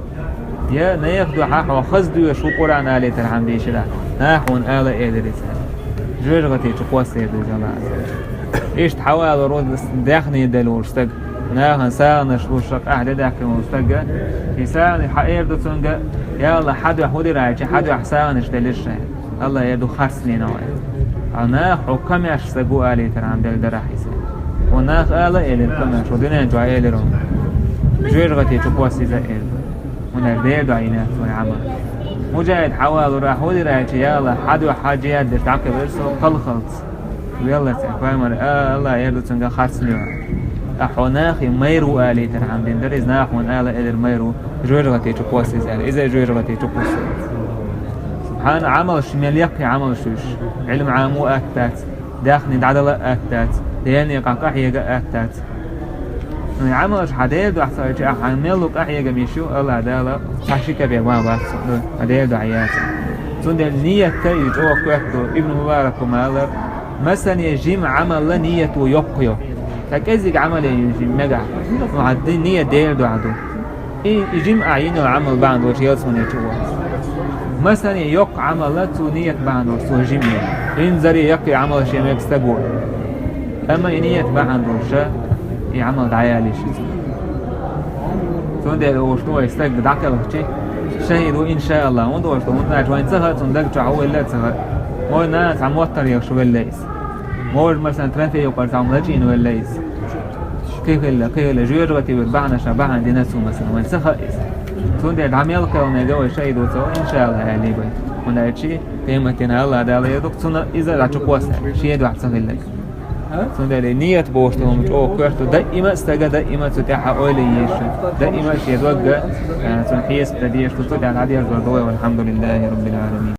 Я нехан дуьхьа хьо хаза доьшуш ву Къуръан алийтархьама дийшира ахь. Наха хьуна ала а элира иза. Жоьжахатичу кхоссийр ду иза АллахӀа. Иштта хьан валор ву даьхни делла волу стаг. Нахана сагӀанаш луш, къахьде даьккхина волу стага, и сагӀанаш хьан эр ду цуьнга, я АллахӀ, хьан дуьхьа хӀун дира аьлча, хьан дуьхьа сагӀанаш делира шайна. АллахӀ эр ду харц лийна вай. Хьан наха хьо камеш стаг ву алийтархьама делла дара ахь иза. Хьо наха ала а элира камеш, хьо дуьнен чохь элира хьуна. Жоьжахати чу кхосса иза а эр ду. ХӀунда аьлча Делан дуьхьа йина яц вай Ӏамал. МужахӀид хьан валор ахь хӀун дира аьлча, я АллахӀ, хьан дуьхьа хьан жихӀад деш дӀакхелхира со кхалхалц. Велларца, пайхамар, а, АллахӀ эр ду цуьнга харц лийна. Ахь хьо нахе майра ву алийтархьама дина дара иза, наха хьуна ала а элира майра ву, жоьжахати чу кхосса иза аьлла. Иза а жоьжахати чу кхосса. Субхьана, Ӏамалш мел яккхий Ӏамалш ю уьш. Ӏилма Ӏамо атта дац, даьхни дӀадала а атта дац, Делан некъахь къахьега а атта дац. Ну, Ӏамалш хьан Делан дуьхьа ца хилча, ахь хьан мел лу къахьегам йиш ю, АллахӀ Дала цхьа ши кепек ма бац цунна, хьан Делан дуьхьа яц. Цундела ният а иза чӀогӀа коьрта ду. Ибн Мубарака ма аллара, масане жима Ӏамалла ниято йоккха йо. Ткъа кӀеззиг Ӏамал ю жима мегахь, ну, хьан ди-, ният Делан дуьхьа ду. И, и жима ахь йина йолу Ӏамал бахьана долуш ялсамане чу а вац. Масане йоккха Ӏамал а цу ният бахьана долуш цо жима йо. ХӀинца а яккхий Ӏамал шен мега стаго. Амма и ният бахьана долуш а, и Ӏамал дӀаяла йиш ю цуьнан. Цундела уьш ду вай стаг дӀакхелхича, шахӀид ву, иншааллахӀ, хӀунда аьлча, хӀунда аьлча вайна ца хаьа цуьнан даг чохь хӀун велла а ца хаьа. Вай нана цхьа моттар ехаш велла иза. Вовшах, масалан, трофей юкъара цхьа хӀума лачкъийна велла иза. Кхин хилла, кхин хилла, жоьжахати верг бахьана ша бахьана дина цо, масалан, вайна ца хаьа иза. Цундела дӀа мел кхелхинарг вай шахӀид ву ца ву, иншааллахӀ, аьлла бен. ХӀунда аьлча къематдийнахь АллахӀ Дала эр ду-кх цунна иза дӀа чу кхосса, шен дуьхьа ца хилларг. Цундела ният бохуш долу хӀума чӀогӀа коьрта ду, даима а стага, даима а цу тӀехь ойла е йиш ю, даима а шен дог а, а, цунна хьесап дан дезаш ду, цу тӀехь дӀадерзор ду вай, валхьамдулиллахӀи раббил Ӏаламин.